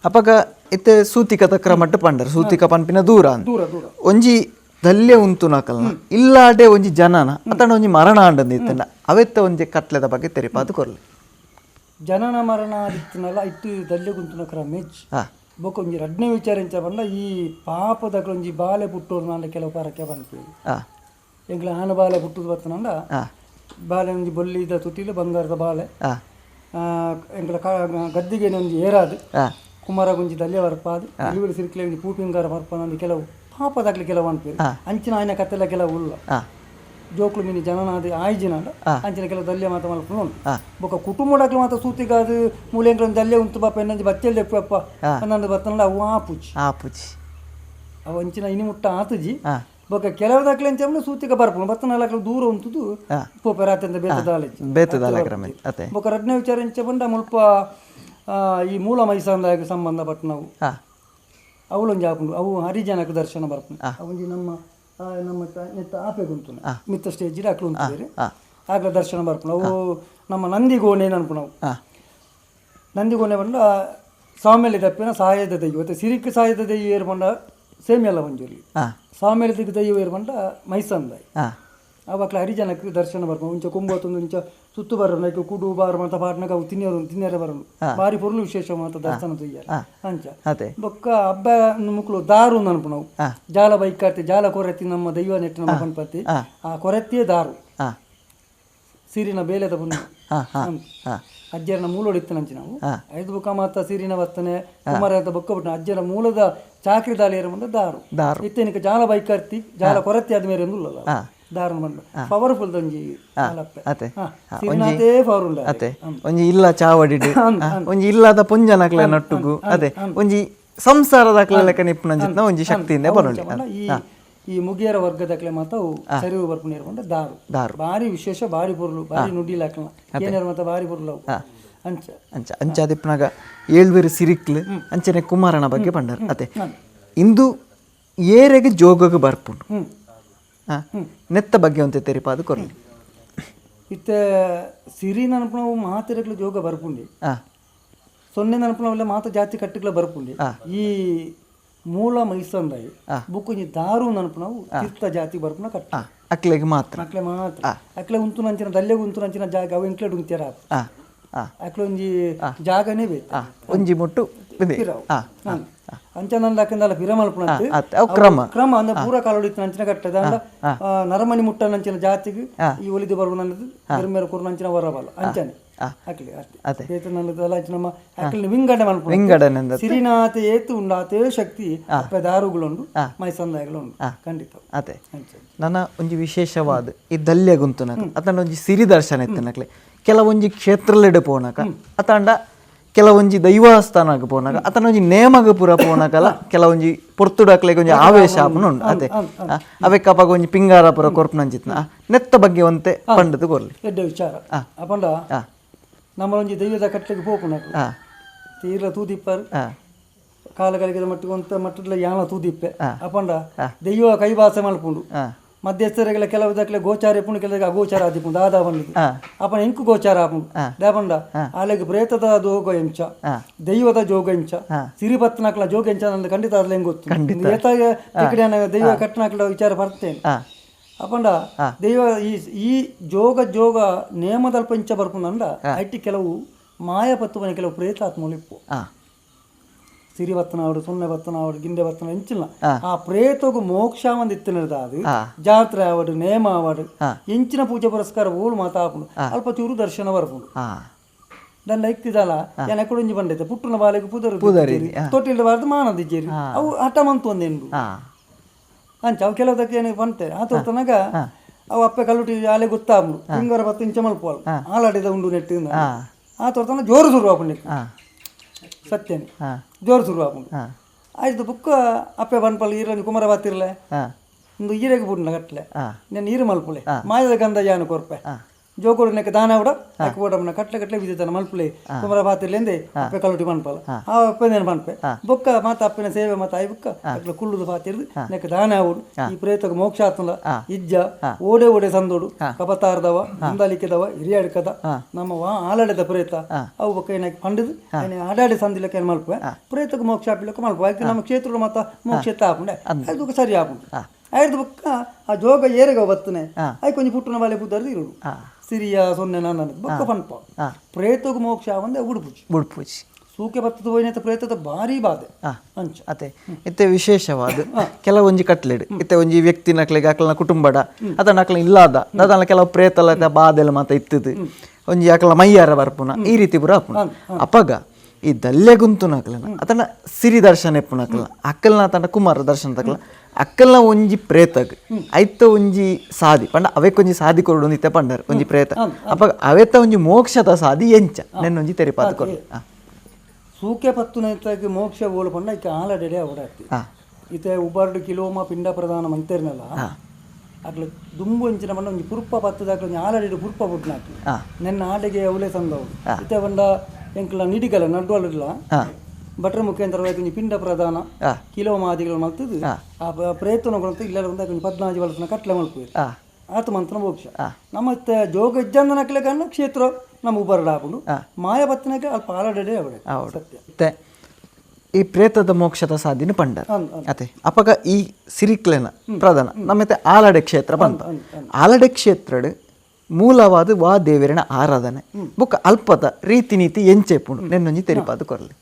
ಅಪಗ ಇತ್ತೆ ಸೂತಿಕದ ಕ್ರಮಟ್ಟು ಪಂಡರ್ ಸೂತಿಕ ಪನ್ಪಿನ ದೂರ ಅಂದ್. ದೂರ ದೂರ ಒಂಜಿ ದಲ್ಯ ಉಂತುನಕಲ್ನ ಇಲ್ಲಾಡೆ ಒಂಜಿ ಜನನ ಅತನ ಒಂಜಿ ಮರಣ ಆಂಡಂದು ಇತ್ತಂಡ ಅವೆತ್ತ ಒಂಜಿ ಕಟ್ಲೆದ ಬಗ್ಗೆ ತೆರಿಪಾದು ಕೊರ್ಲಿ ಜನನ ಮರಣ ಆದಿತ್ತನಲ್ಲ ಇಟ್ಟು ದಲ್ಯ ಗುಂತುನ ಕ್ರಮ ಹೆಚ್ಚು ಬೊಕ್ಕ ಒಂಜಿ ರಡ್ನೇ ವಿಚಾರ ಎಂಚ ಪಂಡ ಈ ಪಾಪದಕ್ಲ ಒಂಜಿ ಬಾಲೆ ಪುಟ್ಟೋರು ನಾಂಡ ಕೆಲವು ಪರಕೆ ಪನ್ಪೇರು ಎಂಕ್ಲ ಆನ ಬಾಲೆ ಪುಟ್ಟುದು ಬತ್ತನಂಡ ಬಾಲೆ ಒಂಜಿ ಬೊಲ್ಲಿದ ತುಟಿಲು ಬಂಗಾರದ ಬಾಲೆ ಎಂಕ್ಲ ಗದ್ದಿಗೆ ಒಂಜಿ ಏರಾದು ಕುಮಾರ ಗುಂಜಿ ದಲ್ಯ ಬರ್ಪಾದು ಇಳುವಳಿ ಸಿರ್ಕಲೆ ಒಂಜಿ ಪೂಪಿಂಗಾರ ಬರ್ಪಾದ ಕೆಲವು ಪಾಪದಾಗ್ಲಿ ಕೆಲವು ಅನ್ಪೇರು ಅಂಚಿನ ಆಯ್ನ ಕತ್ತೆಲ್ಲ ಕೆಲವು ಉಲ್ಲ ಜೋಕ್ಲು ಮಿನಿ ಜನನಾದ ಆಯ್ಜಿನಾಂಡ ಅಂಚಿನ ಕೆಲವು ದಲ್ಯ ಮಾತ ಮಲ್ಪುನು ಉಂಡು ಬೊಕ್ಕ ಕುಟುಂಬಡಕ್ಲು ಮಾತ ಸೂತಿಗಾದು ಮೂಲೆಂಕ್ಲ ಒಂಜಿ ದಲ್ಯ ಉಂತು ಬಾಪ ಎನ್ನಂಜಿ ಬಚ್ಚಲ್ ದೆಪ್ಪಪ್ಪ ಅನ್ನಂದು ಬತ್ತನಂಡ ಅವು ಆಪುಜಿ ಆಪುಜಿ ಅವು ಅಂಚಿನ ಇನಿ ಮುಟ್ಟ ಆತುಜಿ ಬೊಕ್ಕ ಕೆಲವು ದಾಖಲೆ ಅಂಚ ಸೂತಿಕ ಬರ್ಪುನು ಬತ್ತನಲಕ್ಲು ದೂರ ಉಂತುದು ಪೋಪೆ ರಾತ್ರಿ ಬೇತ ದಾಲೆಜ್ಜಿ ಬೇತ ದಾಲ ಕ್ರಮ ಅತೆ ಬೊಕ್ಕ ರಡ್ನೇ ವಿಚಾರ ಎಂಚ ಪಂಡ ಮುಲ್ಪ ಈ ಮೂಲ ಮೈಸಂದಾಯಕ್ಕೆ ಸಂಬಂಧಪಟ್ಟನವು ಅವಳೊಂಜಿ ಆಪುಂಡು ಅವು ಹರಿಜನಕ್ಕೆ ದರ್ಶನ ಬರ್ಪುಂಡು ಅವೊಂಜಿ ನಮ್ಮ ನಮ್ಮ ನೆತ್ತ ಆಪೆ ಗುಂತು ಮಿತ್ತ ಸ್ಟೇಜ್ ಅಕ್ಲು ಉಂಟು ಆಗ್ಲ ದರ್ಶನ ಬರ್ಪುಂಡು ಅವು ನಮ್ಮ ನಂದಿಗೋಣೆ ಅನ್ಪುಣವು ನಂದಿಗೋಣೆ ಪಂಡ ಸಾಮೇಲಿ ತಪ್ಪಿನ ಸಹಾಯದ ದೈವ ಮತ್ತೆ ಸಿರಿಕ್ ಸಹಾಯದ ದೈವ ಏರು ಪಂಡ ಸೇಮಿಯಲ್ಲ ಒಂಜೊಲಿ ಸಾಮೇಲಿ ದೈವ ಏರು ಪಂಡ ಮೈಸಂದಾಯಿ ಅವು ಹರಿಜನಕ್ಕೆ ದರ್ಶನ ಬರ್ಪುಂಡು ಉಂಚ ಕೊಂಬತ್ತೊಂದು ಇಂಚ ಸುತ್ತು ಬರೋಣ ಕುಡು ಬಾರು ಮಾತ ಪಾಟ್ನಗ ಅವು ತಿನ್ನಿಯರು ತಿನ್ನಿಯರ ಬರೋಣ ಬಾರಿ ಪೊರ್ಲು ವಿಶೇಷ ಮಾತ ದರ್ಶನ ತುಯ್ಯಾರ ಅಂಚ ಬೊಕ್ಕ ಹಬ್ಬ ಮುಕ್ಳು ದಾರು ಅನ್ಪುಣವು ಜಾಲ ಬೈಕಾರ್ತಿ ಜಾಲ ಕೊರತಿ ನಮ್ಮ ದೈವ ನೆಟ್ಟು ನಮ್ಮ ಗಣಪತಿ ಆ ಕೊರತಿಯೇ ದಾರು ಸಿರಿನ ಬೇಲೆದ ಪುಣ್ಯ ಅಜ್ಜರನ ಮೂಲೊಡಿತ್ತು ನಂಚಿ ನಾವು ಐದು ಬೊಕ್ಕ ಮಾತ ಸಿರಿನ ಬರ್ತನೆ ಕುಮಾರ ಅಂತ ಬೊಕ್ಕ ಬಿಟ್ಟು ಅಜ್ಜರ ಮೂಲದ ಚಾಕ್ರಿ ದಾಳಿ ಮುಂದೆ ದಾರು ದಾರು ಇತ್ತೇನಿಕ ಜಾಲ ಬೈಕಾರ್ತಿ ಜಾಲ ಕೊರತಿ ಆದ ಮೇಲೆ ಉಲ್ಲಲ್ಲ ದಾರುಣ ಬಂದು ಪವರ್ಫುಲ್ ಒಂಜಿ ಸಿರಿನಾಥೇ ಪವರ್ಫುಲ್ ಅತೆ ಒಂಜಿ ಇಲ್ಲ ಚಾವಡಿಡ್ ಒಂಜಿ ಇಲ್ಲದ ಪುಂಜನಕ್ಲೆ ನಟ್ಟುಗು ಅದೇ ಒಂಜಿ ಸಂಸಾರದ ಲೆಕ್ಕ ನಿಪ್ಪುನಂಚಿತ್ನ ಒಂಜಿ ಶಕ್ತಿಯಿಂದ ಬರೋಣ ಈ ಈ ಮುಗಿಯರ ವರ್ಗದಕ್ಲೆ ಮಾತ ಸರಿವು ಬರ್ಪುನ ಇರ್ಕೊಂಡ ದಾರು ದಾರು ಭಾರಿ ವಿಶೇಷ ಭಾರಿ ಪೊರ್ಲು ಭಾರಿ ನುಡಿಲಾಕಲ ಏನಾರು ಮಾತ ಭಾರಿ ಪೊರ್ಲು ಅವು ಅಂಚ ಅಂಚ ಅಂಚಾದಿಪ್ಪನಾಗ ಏಳ್ವೇರು ಸಿರಿಕ್ಲು ಅಂಚನೆ ಕುಮಾರನ ಬಗ್ಗೆ ಪಂಡರ್ ಅತೆ ಇಂದು ಏರೆಗೆ ಜೋಗಗ್ ಬರ್ಪುಂಡು ನೆತ್ತ ಬಗ್ಗೆ ಒಂತೆ ತೆರಿಪಾದು ಕೊರ್ಲಿ ಇತ್ತೆ ಸಿರಿ ನನಪುನವು ಮಾತೆರೆಗ್ಲ ಜೋಗ ಬರ್ಪುಂಡಿ ಸೊನ್ನೆ ನನಪುನವೆಲ್ಲ ಮಾತ ಜಾತಿ ಕಟ್ಟಿಗ್ಲ ಬರ್ಪುಂಡಿ ಈ ಮೂಲ ಮೈಸಂದಾಯಿ ಬುಕ್ಕೊಂಜಿ ದಾರು ನನಪುನವು ತೀರ್ಥ ಜಾತಿ ಬರ್ಪುನ ಕಟ್ಟ ಅಕ್ಲೆಗ್ ಮಾತ್ರ ಅಕ್ಲೆ ಮಾತ್ರ ಅಕ್ಲೆ ಉಂತು ನಂಚಿನ ದಲ್ಲೆಗ್ ಉಂತು ನಂಚಿನ ಜಾಗ ಅವು ಇಂಕ್ಲೆಡ್ ಉಂತ್ಯಾರ ಅಕ್ಲೆ ಒಂಜಿ ಜಾಗನೇ ಬೇಕು ಒಂಜಿ ಮುಟ್ಟು ಅಂಚನಲ್ಲ ಪಿರ ಮಲ್ಪುನ ಕ್ರಮ ಕ್ರಮ ಅಂದ್ರೆ ಪೂರ ಕಾಲೊಡಿತ್ತು ನಂಚಿನ ಕಟ್ಟದ ಅಂಡ ನರಮಣಿ ಮುಟ್ಟ ನಂಚಿನ ಜಾತಿಗೆ ಈ ಒಲಿದು ಬರುವ ನನ್ನದು ಧರ್ಮೇರ ಕೊರು ನಂಚಿನ ವರಬಲ್ಲ ಅಂಚನೆ ಅಕ್ಲೆ ಅದೇ. ನಮ್ಮ ಅಕ್ಲೆ ವಿಂಗಡಣೆ ಮಲ್ಪುನ ವಿಂಗಡಣೆ ಸಿರಿನಾಥ ಏತು ಉಂಡು ಆತೇ ಶಕ್ತಿ ಅಪ್ಪೆ ದಾರುಗಳುಂಡು ಮೈಸಂದಾಯಗಳುಂಡು ಖಂಡಿತ ಅದೇ ನನ್ನ ಒಂಜಿ ವಿಶೇಷವಾದ ಈ ದಲ್ಯ ಗುಂತುನಕ ಅತಂಡ ಒಂಜಿ ಸಿರಿ ದರ್ಶನ ಇತ್ತನಕ್ಲೆ ಕೆಲವೊಂಜಿ ಕ್ಷೇತ್ರಲೆಡೆ ಪೋನಕ ಅತಂಡ ಕೆಲವೊಂಜಿ ದೈವಸ್ಥಾನಕ್ಕೆ ಪೋನಕ ಅತನ ಒಂಜಿ ನೇಮಗ ಪೂರ ಪೋನಕಲ ಕೆಲವೊಂಜಿ ಪೊರ್ತುಡಕ್ಲೆಗ್ ಒಂಜಿ ಆವೇಶ ಆಪುನ ಉಂಡು ಅದೇ ಅವೆಕ್ಕಪ್ಪಾಗ ಒಂಜಿ ಪಿಂಗಾರ ಪೂರ ಕೊರ್ಪುನಂಚಿತ್ನ ನೆತ್ತ ಬಗ್ಗೆ ಒಂತೆ ಪಂಡದು ಕೊರ್ಲಿ ಎಡ್ಡೆ ವಿಚಾರ ಅಪಂಡ ನಮ್ಮ ಒಂಜಿ ದೈವದ ಕಟ್ಟೆಗೆ ಪೋಪುನಕ ತೀರ ತೂದಿಪ್ಪರ್ ಕಾಲಗಳಿಗೆ ಮಟ್ಟಿಗೆ ಒಂತ ಮಟ್ಟದ ಯಾನ ತೂದಿಪ್ಪೆ ಅಪಂಡ ದೈವ ಕೈವಾಸ ಮಲ್ಪುಂಡು ಮಧ್ಯಸ್ಥರಿಗೆಲ್ಲ ಕೆಲವು ದಕ್ಲೆ ಗೋಚಾರ ಇಪ್ಪುಂಡು ಕೆಲವು ಅಗೋಚಾರ ಆದಿಪ್ಪುಂಡು ದಾದಾ ಬಂದಿದ್ದು ಅಪನ ಇಂಕು ಗೋಚಾರ ಆಪುಂಡು ದಾಪಂಡ ಆಲೆಗ್ ಪ್ರೇತದ ಜೋಗ ಎಂಚ ದೈವದ ಜೋಗ ಎಂಚ ಸಿರಿಪತ್ನಕ್ಲ ಜೋಗ ಎಂಚ ನನ್ನ ಖಂಡಿತ ಅದ್ಲ ಹೆಂಗ್ ಗೊತ್ತು ಏತಾಗ ದೈವ ಕಟ್ಟನಕ್ಲ ವಿಚಾರ ಬರ್ತೇನೆ ಅಪಂಡ ದೈವ ಈ ಈ ಜೋಗ ಜೋಗ ನೇಮದಲ್ಪ ಇಂಚ ಬರ್ಪುಂಡ ಐಟಿ ಕೆಲವು ಮಾಯಪತ್ತುವನ ಕೆಲವು ಪ್ರೇತಾತ್ಮಗಳು ಇಪ್ಪು ಸಿರಿ ಬತ್ತನಾವಡು ಸೊನ್ನೆ ಬತ್ತನಾವಡು ಗಿಂಡೆ ಬತ್ತನ ಎಂಚಿಲ್ಲ ಆ ಪ್ರೇತಗು ಮೋಕ್ಷ ಒಂದು ಇತ್ತಿನದ ಅದು ಜಾತ್ರೆ ಆವಡು ನೇಮ ಆವಡು ಎಂಚಿನ ಪೂಜೆ ಪುರಸ್ಕಾರ ಓಳು ಮಾತಾಪುಂಡು ಅಲ್ಪ ಚೂರು ದರ್ಶನ ಬರ್ಪುಂಡು ದಾನ್ ಲೈಕ್ತಿದಲ್ಲ ಏನ ಎಕ್ಕಡೊಂಜಿ ಬಂಡೈತೆ ಪುಟ್ಟುನ ಬಾಲೆಗ್ ಪುದರ್ ತೊಟ್ಟಿಲ್ದ ಬಾರ್ದು ಮಾನದಿಜ್ಜೇರಿ ಅವು ಹಠ ಮಂತು ಒಂದೇನು ಅಂಚ ಅವು ಕೆಲವುದಕ್ಕೆ ಏನು ಬಂತೆ ಆ ತೋರ್ತನಾಗ ಅವು ಅಪ್ಪೆ ಕಲ್ಲುಟಿ ಆಲೆ ಗೊತ್ತಾಗ್ಲು ಹಿಂಗಾರ ಬತ್ತು ಇಂಚ ಮಲ್ಪೋಳು ಆಲಾಡಿದ ಉಂಡು ನೆಟ್ಟು ಆ ತೋರ್ತನ ಜೋರು ಶುರು ಆಪುಂಡು ಸತ್ಯನೇ. ಜೋರು ಶುರು ಆಪುಂಡು. ಆಯ್ತು ಬುಕ್ಕ ಅಪ್ಪೆ ಪನ್ಪಲ್ ಈರೊಂಜಿ ಕುಮಾರ ಬಾತಿರ್ಲೆ ಇಂದು ಈರೆಗ್ ಬುಡ್ನ ಕಟ್ಲೆ ನೆನ್ ಈರು ಮಲ್ಪುಲೆ ಮಾಯದ ಗಂಧ ಯಾನು ಕೊರ್ಪೆ ಜೋಕೋಡು ನೆಕ್ ದಾನ ಕೂಡ ಅಕ್ ಬೋಡಮ್ಮನ ಕಟ್ಲೆ ಕಟ್ಲೆ ವಿಧಿತನ ಮಲ್ಪುಲೆ ಕುಮಾರ ಬಾತಿರ್ಲೆಂದೆ ಅಪ್ಪೆ ಕಲೋಟಿ ಪನ್ಪಲ ಆ ಅಪ್ಪೆ ನೇನು ಪನ್ಪೆ ಬೊಕ್ಕ ಮಾತ ಅಪ್ಪನ ಸೇವೆ ಮಾತ ಆಯಿ ಬುಕ್ಕ ಅಕ್ಲ ಕುಳ್ಳುದು ಪಾತಿರ್ದು ನೆಕ್ ದಾನ ಆವಡು ಈ ಪ್ರೇತಕ ಮೋಕ್ಷ ಆತ್ಮಲ ಇಜ್ಜ ಓಡೆ ಓಡೆ ಸಂದೋಡು ಕಪತಾರ್ದವ ಮುಂದಾಲಿಕೆದವ ಹಿರಿಯಾಡ್ಕದ ನಮ್ಮ ವಾ ಆಲಾಡೆದ ಪ್ರೇತ ಅವು ಬೊಕ್ಕ ಏನಾಕಿ ಪಂಡದು ಆಡಾಡಿ ಸಂದಿಲಕ್ಕೆ ಏನು ಮಲ್ಪೆ ಪ್ರೇತಕ ಮೋಕ್ಷ ಆಪಿಲಕ್ಕ ಮಲ್ಪೆ ಆಯ್ತು ನಮ್ಮ ಕ್ಷೇತ್ರ ಮಾತ ಮೋಕ್ಷ ಆಪುಂಡೆ ಅದು ಸರಿ ಆಪುಂಡು. ಆಯ್ತು ಬೊಕ್ಕ ಆ ಜೋಗ ಏರೆಗ ಬತ್ತನೆ ಆಯ್ತು ಕೊಂಚ ಪುಟ್ಟನ ಬಾಲೆ ಪುದ್ದಾರ್ದು ಇರುಡು ಸಿರಿಯ ಸೊನ್ನೆ ನಾನು ಬೊಕ್ಕ ಪನ್ಪ ಪ್ರೇತಗ ಮೋಕ್ಷ ಒಂದೇ ಉಡುಪುಜಿ ಬುಡ್ಪುಜಿ ಸೂಕೆ ಬತ್ತದ ಹೋಯ್ನತ ಪ್ರೇತದ ಭಾರಿ ಬಾಧೆ ಅಂಚ. ಅತೆ ಇತ್ತೆ ವಿಶೇಷವಾದ ಕೆಲವೊಂಜಿ ಕಟ್ಲೆಡ್ ಇತ್ತೆ ಒಂಜಿ ವ್ಯಕ್ತಿ ನಕ್ಲೆಗ್ ಅಕ್ಲನ ಕುಟುಂಬಡ ಅತನ ಅಕ್ಲ ಇಲ್ಲಾದ ದಾದನ ಕೆಲವು ಪ್ರೇತಲ ಬಾಧೆಲ ಮಾತ ಇತ್ತದು ಒಂಜಿ ಅಕ್ಲ ಮೈಯಾರ ಬರ್ಪುನ ಈ ರೀತಿ ಪೂರ ಆಪುನ. ಅಪಗ ಈ ದಲ್ಯ ಗುಂತುನಕ್ಲನ ಅತನ ಸಿರಿ ದರ್ಶನ ಎಪ್ಪುನಕ್ಲ ಅಕ್ಕಲ್ನ ತನ್ನ ಕುಮಾರ ದರ್ಶನ ತಕ್ಲ ಅಕ್ಕಲ್ನ ಒಂಜಿ ಪ್ರೇತಗ್ ಐತ ಒಂಜಿ ಸಾದಿ ಪಂಡ ಅವೆಕ್ಕೊಂಜಿ ಸಾದಿ ಕೊರಡು ಇತ್ತೆ ಪಂಡರ್ ಒಂಜಿ ಪ್ರೇತ ಅಪಗ ಅವೆತ ಒಂಜಿ ಮೋಕ್ಷದ ಸಾದಿ ಎಂಚ ನೆನ್ನೊಂಜಿ ತೆರಿಪಾದ ಕೊರು. ಸೂಕೆ ಪತ್ತುನೈತಾಗಿ ಮೋಕ್ಷ ಬೋಲು ಪಂಡ ಇಕ್ಕ ಆಲಡೆಡೆ ಅವಡಾಕ್ತಿ ಇತ್ತೆ ಉಬಾರ್ಡು ಕಿಲೋಮ ಪಿಂಡ ಪ್ರಧಾನ ಮಂತೇರ್ನಲ್ಲ ಅಕ್ಲ ದುಂಬು ಅಂಚಿನ ಪಂಡ ಒಂಜಿ ಪುರ್ಪ ಪತ್ತದಾಕ್ಲ ಒಂಜಿ ಆಲಡೆಡೆ ಪುರ್ಪ ಬುಡ್ನಾಕಿ ನೆನ್ನ ಆಡೆಗೆ ಅವಲೇ ಸಂದವು ಇತ್ತೆ ಪಂಡ ಎಂಕ್ಲ ನಿಡಿಗಲ ನಡ್ವಲ್ಲ ಭಟ್ರ ಮುಖೇಂದ್ರ ಒಂಜಿ ಪಿಂಡ ಪ್ರಧಾನ ಕಿಲೋ ಮಾದಿಗಳು ಮಲ್ತದು ಆ ಪ್ರೇತನ ಕೊರಂತ ಇಲ್ಲ ಒಂಜಿ 14 ವರ್ಷನ ಕಟ್ಲೆ ಮಲ್ಪು ಆತ ಮಂತ್ರ ಮೋಕ್ಷ. ನಮ್ಮ ಜೋಗ ಇಜ್ಜಂದನಕ್ಲೆ ಕಣ್ಣ ಕ್ಷೇತ್ರ ನಮ್ಮ ಉಬರಡ ಆಪುಂಡು ಮಾಯ ಪತ್ತನಕ್ಕೆ ಅಲ್ಪ ಆಲಡೆಡೆ ಅವಡೆ ಸತ್ಯ. ಈ ಪ್ರೇತದ ಮೋಕ್ಷದ ಸಾಧಿನ ಪಂಡರ್ ಅತೆ ಅಪಗ ಈ ಸಿರಿಕ್ಲೆನ ಪ್ರಧಾನ ನಮ್ಮತ್ತೆ ಆಲಡೆ ಕ್ಷೇತ್ರ ಬಂತ. ಆಲಡೆ ಕ್ಷೇತ್ರಡ್ ಮೂಲವಾದ ವಾ ದೇವರಿನ ಆರಾಧನೆ ಬೊಕ್ಕ ಅಲ್ಪದ ರೀತಿ ನೀತಿ ಎಂಚೆಪುಂಡು ನೆನ್ನೊಂಜಿ ತೆರಿಪಾದ ಕೊರಲಿ.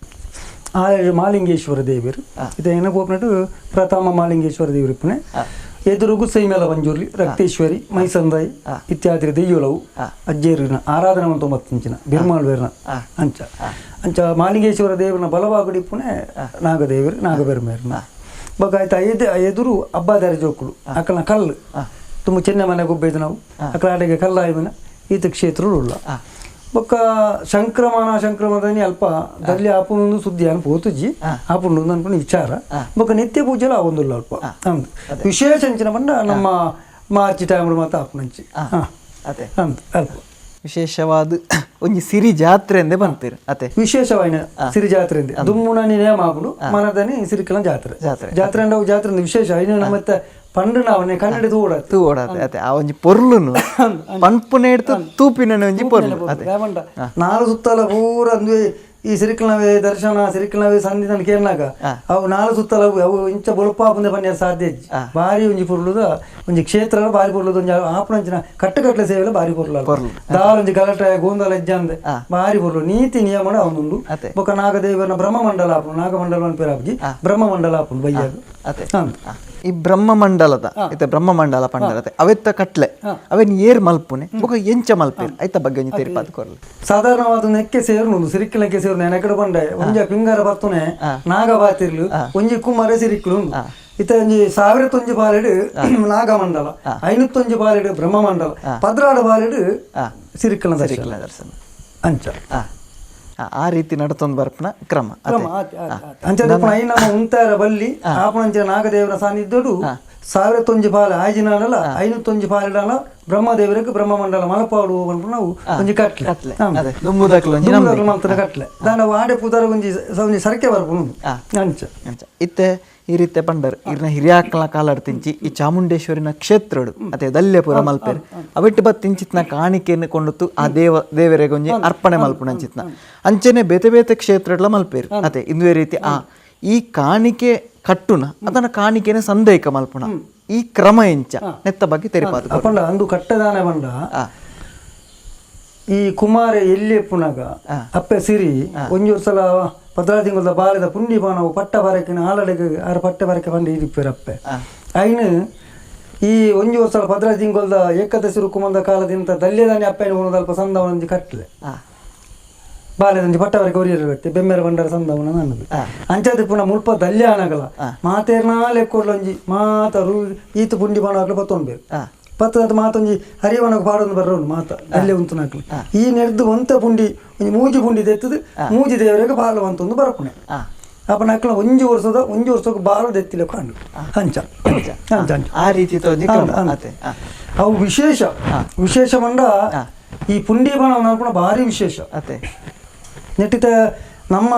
ಆಲಡೆ ಮಾಲಿಂಗೇಶ್ವರ ದೇವರು ಇದು ಏನಕ್ಕೆ ಹೋಗ್ನಟ್ಟು ಪ್ರಥಮ ಮಾಲಿಂಗೇಶ್ವರ ದೇವರು ಇಪ್ಪನೆ ಎದುರುಗು ಸೈಮೇಲ ಮಂಜೂರ್ಲಿ ರಕ್ತೇಶ್ವರಿ ಮೈಸಂದಾಯಿ ಇತ್ಯಾದಿ ದೆಯ್ಯುಲವು ಅಜ್ಜೇರಿನ ಆರಾಧನೆ ಅಂತ ಮತ್ತಂಚಿನ ಬಿರ್ಮಾಳ್ವೇರ್ನ ಅಂಚ ಅಂಚ ಮಾಲಿಂಗೇಶ್ವರ ದೇವರನ ಬಲವಾಗುಡಿ ಪುಣೆ ನಾಗದೇವರು ನಾಗಬೆರ್ಮೇರ್ನ ಬೊಕ್ಕ ಆಯ್ತು ಎದುರು ಅಬ್ಬಾದಾರಿ ಜೋಕುಲು ಅಕ್ಕನ ಕಲ್ಲು ತುಂಬ ಚೆನ್ನ ಮನೆ ಗೊಬ್ಬೈದು ನಾವು ಅಕ್ಕಳ ಆಡೆಗೆ ಕಲ್ಲಾಯ್ಮನ ಈತ ಕ್ಷೇತ್ರ ಉಳ್ಳ ಬೊಕ್ಕ ಸಂಕ್ರಮಣ ಸಂಕ್ರಮಣದಲ್ಲಿ ಅಲ್ಪ ದಲ್ಲಿ ಆಪುಂಡು ಸುದ್ದಿ ಅನ್ಪ ಓತುಜಿ ಆಪುಂಡು ಅನ್ಕೊಂಡು ವಿಚಾರ ಬೊಕ್ಕ ನಿತ್ಯ ಪೂಜೆಲ ಆವೊಂದುಲ್ಲ ಅಲ್ಪ ಅಂದ್ ವಿಶೇಷ ಅಂಚಿನ ಪಂಡ ನಮ್ಮ ಮಾರ್ಚ್ ಟೈಮ್ ಮಾತ್ರ ಆಪುನಂಚಿ ಅದೇ ಅಂದ್ ಅಲ್ಪ ವಿಶೇಷವಾದ ಒಂಜಿ ಸಿರಿ ಜಾತ್ರೆ ಎಂದೇ ಬಂತೀರಿ ಅತೆ ವಿಶೇಷವಾಯಿನ ಸಿರಿ ಜಾತ್ರೆ ಎಂದೆ ದುಮ್ಮುನ ನೇಮ ಆಪುಂಡು ಮನದನಿ ಸಿರಿಕಲ ಜಾತ್ರೆ ಜಾತ್ರೆ ಜಾತ್ರೆ ಅಂಡ ಜಾತ್ರೆ ವಿಶೇಷ ಇನ್ನು ನಮ್ಮ ಪಂಡು ನಾವನೆ ಕನ್ನಡ ತೂಡಾತೆ ತೂಡಾತೆ ಅತೆ ಆ ಒಂಜಿ ಪೊರ್ಲುನು ಪನ್ಪುನೆ ಇಡ್ತು ತೂಪಿನ ಒಂಜಿ ಪೊರ್ಲು ಅತೆ ನಾರು ಸುತ್ತಲ ಪೂರ ಅಂದ್ವೆ ಈ ಸಿರಿಕಲ್ನವೇ ದರ್ಶನ ಸಿರಿಕಲ್ನವೇ ಸಂಧಿ ನನ್ ಕೇಳಿನಾಗ ಅವು ನಾಲು ಸುತ್ತಲ ಅವು ಇಂಚ ಬೊಳಪಾಪುಂದೆ ಪನ್ಯ ಸಾಧ್ಯ ಬಾರಿ ಒಂಜಿ ಪೊರ್ಲುದ ಒಂಜಿ ಕ್ಷೇತ್ರ ಬಾರಿ ಪೊರ್ಲುದ ಒಂಜಿ ಆಪುನಂಚಿನ ಕಟ್ಟುಕಟ್ಲೆ ಸೇವೆಲ ಬಾರಿ ಪೊರ್ಲು ದಾಲ ಒಂಜಿ ಗಲಾಟೆ ಗೋಂದಲ ಹೆಜ್ಜಂದೆ ಬಾರಿ ಪೊರ್ಲು ನೀತಿ ನಿಯಮನ ಅವನುಂಡು ಬೊಕ್ಕ ನಾಗದೇವನ ಬ್ರಹ್ಮಮಂಡಲ ಆಪುಂಡು ನಾಗಮಂಡಲ ಅನ್ಪೇರು ಆಪುಜಿ ಬ್ರಹ್ಮಮಂಡಲ ಆಪುಂಡು ಬಯ್ಯಾಗ ಅತೆ ಈ ಬ್ರಹ್ಮಮಂಡಲದ ಇತ್ತೆ ಬ್ರಹ್ಮಮಂಡಲ ಪಂಡರತೆ ಅವೆತ್ತ ಕಟ್ಲೆ ಅವೆನ್ ಏರ್ ಮಲ್ಪುನೆ ಬೊಕ ಎಂಚ ಮಲ್ಪೇರ್ ಐತ ಬಗ್ಗೆ ಒಂಜಿ ತೆರಿಪಾದ ಕೊರ್ಲೆ. ಸಾಧಾರಣವಾದ ನೆಕ್ಕೆ ಸೇರುನು ಸಿರಿಕ್ಕಿಲಕ್ಕೆ ಸೇರುನು ನೆನಕಡೆ ಬಂಡೆ ಒಂಜ ಪಿಂಗಾರ ಬರ್ತುನೆ ನಾಗ ಬಾತಿರ್ಲು ಒಂಜಿ ಕುಮಾರ ಸಿರಿಕ್ಲು ಇತ್ತ ಒಂಜಿ 1001 ಬಾಲೆಡು ನಾಗಮಂಡಲ 501 ಬಾಲೆಡು ಬ್ರಹ್ಮಮಂಡಲ 16 ಬಾಲೆಡು ಸಿರಿಕ್ಕಲ ದರ್ಶನ ಅಂಚ ಆ ರೀತಿ ನಡತೊಂದು ಬರ್ಪನ ಕ್ರಮ ಅಂಚ ನಮ್ಮ ಉಂತಾರ ಬಲ್ಲಿ ಆಪಣಂಚಿನ ನಾಗದೇವರ ಸಾನ್ನಿಧ್ಯಡು 1001 ಪಾಲೆ ಆಯ್ಜಿನಾನಲ 501 ಪಾಲೆಡಾನ ಬ್ರಹ್ಮದೇವರಿಗೆ ಬ್ರಹ್ಮಮಂಡಲ ಮಲಪಾಡು ಹೋಗ್ಕೊಂಡು ನಾವು ಒಂಜಿ ಕಟ್ಲೆ ಮಲ್ತನ ಕಟ್ಲೆ ದಾನ ವಾಡೆ ಪೂದಾರ ಒಂಜಿ ಒಂಜಿ ಸರಕೆ ಬರ್ಪುನು ಅಂಚ ಅಂಚ ಇತ್ತೆ ಈ ರೀತಿ ಪಂಡರ್ ಇರ್ನ ಹಿರಿಯಾಕಲ ಕಾಲಡ್ ತಿಂಚಿ ಈ ಚಾಮುಂಡೇಶ್ವರಿನ ಕ್ಷೇತ್ರಡು ಅದೇ ದಲ್ಯಪುರ ಮಲ್ಪೇರು ಅವಿಟ್ಟು ಬತ್ ತಿಂಚಿತ್ನ ಕಾಣಿಕೆಯನ್ನು ಕೊಂಡುತ್ತು ಆ ದೇವರಿಗೆ ಒಂಜಿ ಅರ್ಪಣೆ ಮಲ್ಪುನ ಅಂಚಿತ್ನ ಅಂಚನೆ ಬೇತೆ ಬೇತೆ ಕ್ಷೇತ್ರಡ್ಲ ಮಲ್ಪೇರು ಅದೇ ಇಂದುವೆ ರೀತಿ ಆ ಈ ಕಾಣಿಕೆ ಕಟ್ಟುನ ಅದನ್ನ ಕಾಣಿಕೆನ ಸಂದೇಕ ಮಲ್ಪುನ ಈ ಕ್ರಮ ಎಂಚ ನೆತ್ತ ಬಗ್ಗೆ ತೆರಿಪಾದ ಅಪ್ಪಂಡ ಅಂದು ಕಟ್ಟದಾನೆ ಬಂಡ ಈ ಕುಮಾರ ಎಲ್ಲಿ ಪುನಗ ಅಪ್ಪೆ ಸಿರಿ ಒಂಜಿ ಸಲ 14 ತಿಂಗಳ ಬಾಲದ ಪುಂಡಿ ಬಾಣವು ಪಟ್ಟ ಬರಕಿನ ಆಲಡೆಗೆ ಆರು ಪಟ್ಟ ಬರಕೆ ಬಂದು ಇರಿಪೇರು ಅಪ್ಪೆ ಐನು ಈ ಒಂಜಿ ವರ್ಷ 14 ತಿಂಗಳದ ಏಕಾದಶಿ ರುಕುಮಂದ ಕಾಲದಿಂದ ದಲ್ಯದಾನಿ ಅಪ್ಪೆನ ಅಲ್ಪ ಸಂದವನಂಜಿ ಕಟ್ಲೆ ಬಾಲ್ಯದಂಜಿ ಪಟ್ಟವರೆಗೆ ಒರಿಯರು ಬೆಮ್ಮೆರ ಬಂಡರ ಸಂದವನ ನನ್ನದು ಅಂಚಾದ ಪುನಃ ಮುಲ್ಪ ದಲ್ಯ ಅನಗಲ ಮಾತೇರ್ನಾಲೆ ಕೊಡ್ಲೊಂಜಿ ಮಾತರು ಈತ ಪುಂಡಿ ಬಾಣ ಹಾಕ್ಲು ಪತ್ತೊಂಡು ಪತ್ತದ ಮಾತೊಂಜಿ ಹರಿವನಗ ಪಾಡೊಂದು ಬರ್ರೋನು ಮಾತ ಅಲ್ಲೇ ಉಂಟು ನಾಕ್ಲು ಈ ನೆಡ್ದು ಒಂತ ಪುಂಡಿ ಒಂಜಿ ಮೂಜಿ ಪುಂಡಿ ತೆತ್ತದು ಮೂಜಿ ದೇವರಿಗೆ ಪಾಲುವಂತ ಒಂದು ಬರಪುಣೆ ಅಪ್ಪನ ಅಕ್ಕಲ ಒಂಜಿ ವರ್ಷದ ಒಂಜಿ ವರ್ಷಕ್ಕೆ ಬಾರದ ಎತ್ತಿಲ ಕಂಡು ಅಂಚ ಅಂಚ ಅಂಚ ಆ ರೀತಿ ಅವು ವಿಶೇಷ ವಿಶೇಷ ಮಂಡ ಈ ಪುಂಡಿ ಬಣ ಅನ್ಕೊಂಡ ಭಾರಿ ವಿಶೇಷ ಅದೇ ನೆಟ್ಟಿತ ನಮ್ಮ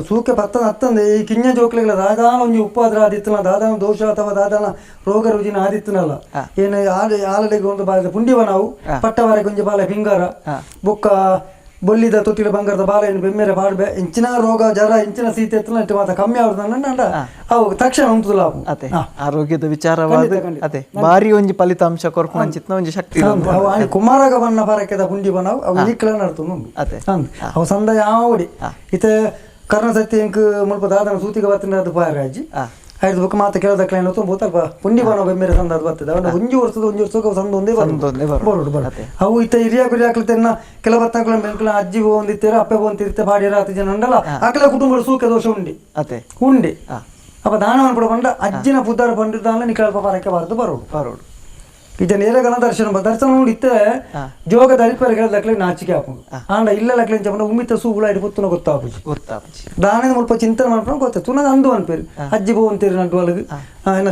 ಸೂಕೆ ಪತ್ತನ ಹತ್ತಂದೆ ಈ ಕಿಂಜ ಜೋಕ್ಲೆಗಳ ದಾದಾನ ಒಂಜಿ ಉಪ್ಪಾದ್ರ ಆದಿತ್ತನ ದಾದಾನ ದೋಷ ಅಥವಾ ದಾದಾನ ರೋಗ ರುಜಿನ ಆದಿತ್ತನಲ್ಲ ಏನು ಆಲಡೆಗೆ ಒಂದು ಬಾಲ ಪುಂಡಿವ ನಾವು ಪಟ್ಟವಾರಕ್ಕೆ ಒಂಜಿ ಬಾಲ ಪಿಂಗಾರ ಬೊಕ್ಕ ಬೊಲ್ಲಿದ ತೊಟ್ಟಿಲ ಬಂಗಾರದ ಬಾಳೆಹಣ್ಣು ಬೆಮ್ಮೆರೆ ಪಾಡ್ಬೆ ಇಂಚಿನ ರೋಗ ಜರ ಇಂಚಿನ ಸೀತೆ ಎತ್ತನ ಇಟ್ಟು ಮಾತ ಕಮ್ಮಿ ಆಗುದು ಅವು ತಕ್ಷಣ ಉಂಟುದಿಲ್ಲ ಅದೇ ಆರೋಗ್ಯದ ವಿಚಾರವಾದ ಅದೇ ಭಾರಿ ಒಂಜಿ ಫಲಿತಾಂಶ ಕೊರ್ಪು ಅಂಚಿತ್ನ ಒಂಜಿ ಶಕ್ತಿ ಅವು ಕುಮಾರಗ ಬಣ್ಣ ಪರಕೆದ ಪುಂಡಿ ಬಣ್ಣವು ಅವು ಈಕ್ಲ ನಡ್ತು ಅದೇ ಅವು ಸಂದ ಯಾವಡಿ ಇತ ಕರ್ಣ ಸತ್ಯ ಇಂಕ್ ಮುಲ್ಪ ದಾದನ ಸೂತಿಗೆ ಬತ್ತಿನ ಅದು ಪಾರಾಜಿ ಆಯ್ತು ಬೊಕ್ಕ ಮಾತ ಕೇಳದಕ್ಲ ಏನೋ ಬೋತಲ್ಪ ಪುಂಡಿ ಬಣ್ಣ ಬೆಮ್ಮೆರೆ ಸಂದ ಅದು ಬರ್ತದೆ ಅವನ ಒಂಜಿ ವರ್ಷದ ಒಂಜಿ ವರ್ಷಕ್ಕೆ ಸಂದ ಒಂದೇ ಬರೋಡು ಬರೋದು ಅವು ಇತ್ತ ಹಿರಿಯ ಗುರಿಯಾಕ್ಲತೆನ್ನ ಕೆಲ ಬತ್ತಾಕಲ ಬೆಂಕಲ ಅಜ್ಜಿ ಒಂದಿತ್ತೀರ ಅಪ್ಪೆ ಒಂದಿರ್ತೆ ಬಾಡಿಯರ ಹತ್ತು ಜನ ಉಂಡಲ್ಲ ಆಕಲ ಕುಟುಂಬದ ಸೂಕೆ ದೋಷ ಉಂಡಿ ಅದೇ ಉಂಡಿ ಅಪ್ಪ ದಾನವನ್ನು ಪಡ ಬಂಡ ಅಜ್ಜಿನ ಪುದ್ದಾರ ಪಂಡಿದ್ದಾನೆ ನಿಕಲ್ಪ ಪರಕ್ಕೆ ಬಾರದು ಬರೋಡು ಬರೋಡು ಇದ ನೇರಗಣ ದರ್ಶನ ದರ್ಶನ ಇತ್ತೆ ಜೋಗ ದರಿಪರ ಕೇಳದಕ್ಲೆ ನಾಚಿಕೆ ಹಾಕೊಂಡು ಆಂಡ ಇಲ್ಲ ಲಕ್ಲೆ ಇಂಚ ಉಮ್ಮಿತ ಸೂಗುಳ ಇಡು ಪುತ್ತನ ಗೊತ್ತಾಪುಜಿ ಗೊತ್ತಾಪುಜಿ ದಾನದ ಮುಲ್ಪ ಚಿಂತನೆ ಮಾಡ್ಕೊಂಡು ಗೊತ್ತ ತುನಗ ಅಂದು ಅನ್ಪೇರು ಅಜ್ಜಿ ಬೋ ಅಂತೇರಿ ನಡ್ಡು ಒಳಗೆ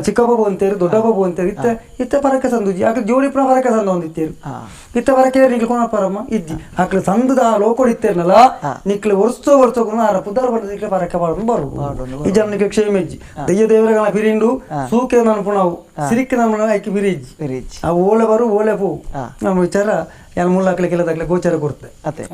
ಚಿಕ್ಕಪ್ಪ ಬೋ ಅಂತೇರಿ ದೊಡ್ಡಪ್ಪ ಬೋ ಅಂತೇರಿ ಇತ್ತೆ ಇತ್ತೆ ಪರಕ್ಕೆ ಸಂದುಜಿ ಆಕಲೆ ಜೋಡಿ ಪುನ ಪರಕ್ಕೆ ಸಂದ ಒಂದಿತ್ತೇರು ಇತ್ತೆ ಪರಕ್ಕೆ ನಿಕ್ಲು ಕೋಣ ಪರಮ್ಮ ಇಜ್ಜಿ ಆಕಲೆ ಸಂದದ ಆ ಲೋಕೋಡ್ ಇತ್ತೇರ್ನಲ್ಲ ನಿಕ್ಲೆ ವರ್ಷ ವರ್ಷಕ್ಕೂ ಆರ ಪುದ್ದಾರ ಪಡೆದ ನಿಕ್ಲೆ ಪರಕ್ಕೆ ಬಾರ್ದು ಬರು ಈ ಜನ ನಿಕ್ಲೆ ಕ್ಷೇಮೆಜ್ಜಿ ದಯ್ಯ ದೇವರಗಳ ಬಿರಿಂಡು ಸೂಕೆ ನನ್ಪು ನಾವು ಸಿರಿಕ್ ನಮ್ಮ ಐಕಿ ಬಿರಿಜ್ಜಿ ಬಿರಿಜ್ಜಿ ಆ ಓಲೆ ಬರು ಓಲೆ ಪೋ ನಮ್ಮ ವಿಚಾರ ಎಲ್ಲ ಮುಳ್ಳಾಕ್ಲೆ ಕೆಲದಾಕ್ಲೆ ಗೋಚರ ಕೊಡ್ತೆ ಅದೇ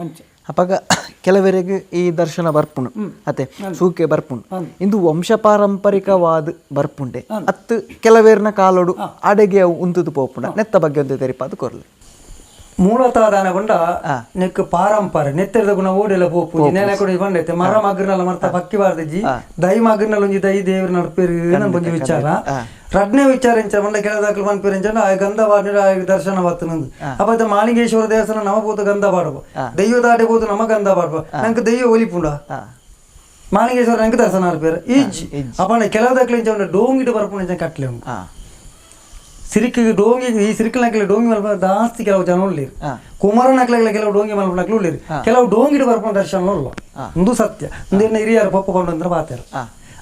ಅಪಗ ಕೆಲವರಿಗೆ ಈ ದರ್ಶನ ಬರ್ಪುಣು ಅತೆ ಸೂಕೆ ಬರ್ಪುಣು ಇಂದು ವಂಶ ಪಾರಂಪರಿಕವಾದ ಬರ್ಪುಂಡೆ ಅತ್ತು ಕೆಲವೇರ್ನ ಕಾಲೋಡು ಅಡೆಗೆ ಅವು ಉಂತುದು ಪೋಪುಂಡ ನೆತ್ತ ಬಗ್ಗೆ ಒಂದು ತೆರಿಪಾದು ಕೊರ್ಲು ಮೂಲತಃ ದಾನ ಬಂಡ ನೆಕ್ ಪಾರಂಪರೆ ನೆತ್ತೆರದ ಗುಣ ಓಡೆಲ್ಲ ಪೋಪು ನೆನೆ ಕೊಡಿ ಬಂಡೈತೆ ಮರ ಮಗ್ರನಲ್ಲ ಮರ್ತ ಪಕ್ಕಿ ಬಾರ್ದಿಜ್ಜಿ ದೈ ಮಗ್ರನಲ್ಲಿ ಒಂಜಿ ದೈ ದೇವ್ರ ನಡ್ಪೇರು ಒಂಜಿ ವಿಚಾರ ರಡ್ನೇ ವಿಚಾರ ಎಂಚ ಬಂಡ ಕೆಲದಾಕ್ಲು ಪನ್ಪೇರು ಎಂಚ ಆ ಗಂಧ ಬಾಡಿನ ಆ ದರ್ಶನ ಬತ್ತನಂದು ಅಪ್ಪ ಮಾಲಿಂಗೇಶ್ವರ ದೇವಸ್ಥಾನ ನಮ ಪೋತು ಗಂಧ ಬಾಡುವ ದೈವ ದಾಡೆ ಪೋತು ನಮ ಗಂಧ ಬಾಡುವ ನಂಗೆ ದೈವ ಒಲಿಪುಂಡ ಮಾಲಿಂಗೇಶ್ವರ ನಂಗೆ ದರ್ಶನ ಆಡ್ಪೇರು ಈಜಿ ಅಪ್ಪ ಕೆಲದಾಕ್ಲು ಎಂಚ ಡೋಂಗಿಟ್ಟು ಬರ್ಪುಂಡ ಎಂಚ ಕಟ್ಲೆ ಉಂಟು ಸಿರಿಕಿಗೆ ಡೋಂಗಿ ಈ ಸಿರಿಕಲ್ ಡೋಂಗಿ ಮಲ್ಪ ಜಾಸ್ತಿ ಕೆಲವು ಜನ ಉಳ್ಳೀರು ಕುಮಾರನ ಕೆಲವು ಡೋಂಗಿ ಮಲ್ಪನಕ್ಲು ಉಳ್ಳೀರು ಕೆಲವು ಡೋಂಗಿಡು ಬರ್ಪುನ ದರ್ಶನ ಉಲ್ಲ ಒಂದು ಸತ್ಯ ಒಂದು ಹಿರಿಯರು ಪಪ್ಪ ಕೊಂಡು ಅಂದ್ರೆ ಬಾತಾರ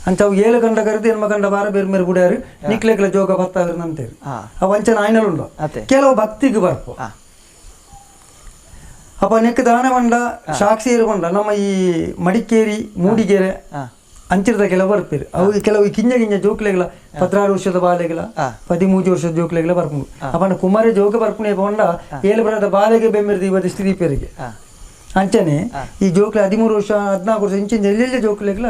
ಅಂಚ ಅವು ಏಳು ಗಂಡ ಕರೆದು ಎನ್ಮ ಗಂಡ ಬಾರ ಬೇರೆ ಬೇರೆ ಗುಡಿಯಾರು ನಿಕ್ಲೆಕ್ಲ ಜೋಗ ಬತ್ತಾರು ಅಂತೇಳಿ ಅವು ಅಂಚನ ಆಯ್ನಲುಂಡು ಕೆಲವು ಭಕ್ತಿಗೆ ಬರ್ಪು ಅಪ್ಪ ನೆಕ್ ದಾನ ಬಂಡ ಸಾಕ್ಷಿ ಇರುಕೊಂಡ ನಮ್ಮ ಈ ಮಡಿಕೇರಿ ಮೂಡಿಗೆರೆ ಅಂಚಿರದ ಕೆಲವು ಬರ್ಪೇರು ಅವು ಕೆಲವು ಕಿಂಜ ಕಿಂಜ ಜೋಕ್ಲೆಗಳ 16 ವರ್ಷದ ಬಾಲೆಗಳ 13 ವರ್ಷದ ಜೋಕ್ಲೆಗಳ ಬರ್ಪುಂಡು ಅಪ್ಪನ ಕುಮಾರಿ ಜೋಗ ಬರ್ಪುಣೆ ಪೋಂಡ ಏಳು ಬರದ ಬಾಲೆಗೆ ಬೆಮ್ಮೆರ್ದು ಇವತ್ತು ಸ್ಥಿತಿಪೇರಿಗೆ ಅಂಚನೆ ಈ ಜೋಕ್ಲೆ 13 ವರ್ಷ 14 ವರ್ಷ ಇಂಚಿನ ಎಲ್ಲೆಲ್ಲ ಜೋಕ್ಲೆಗಳ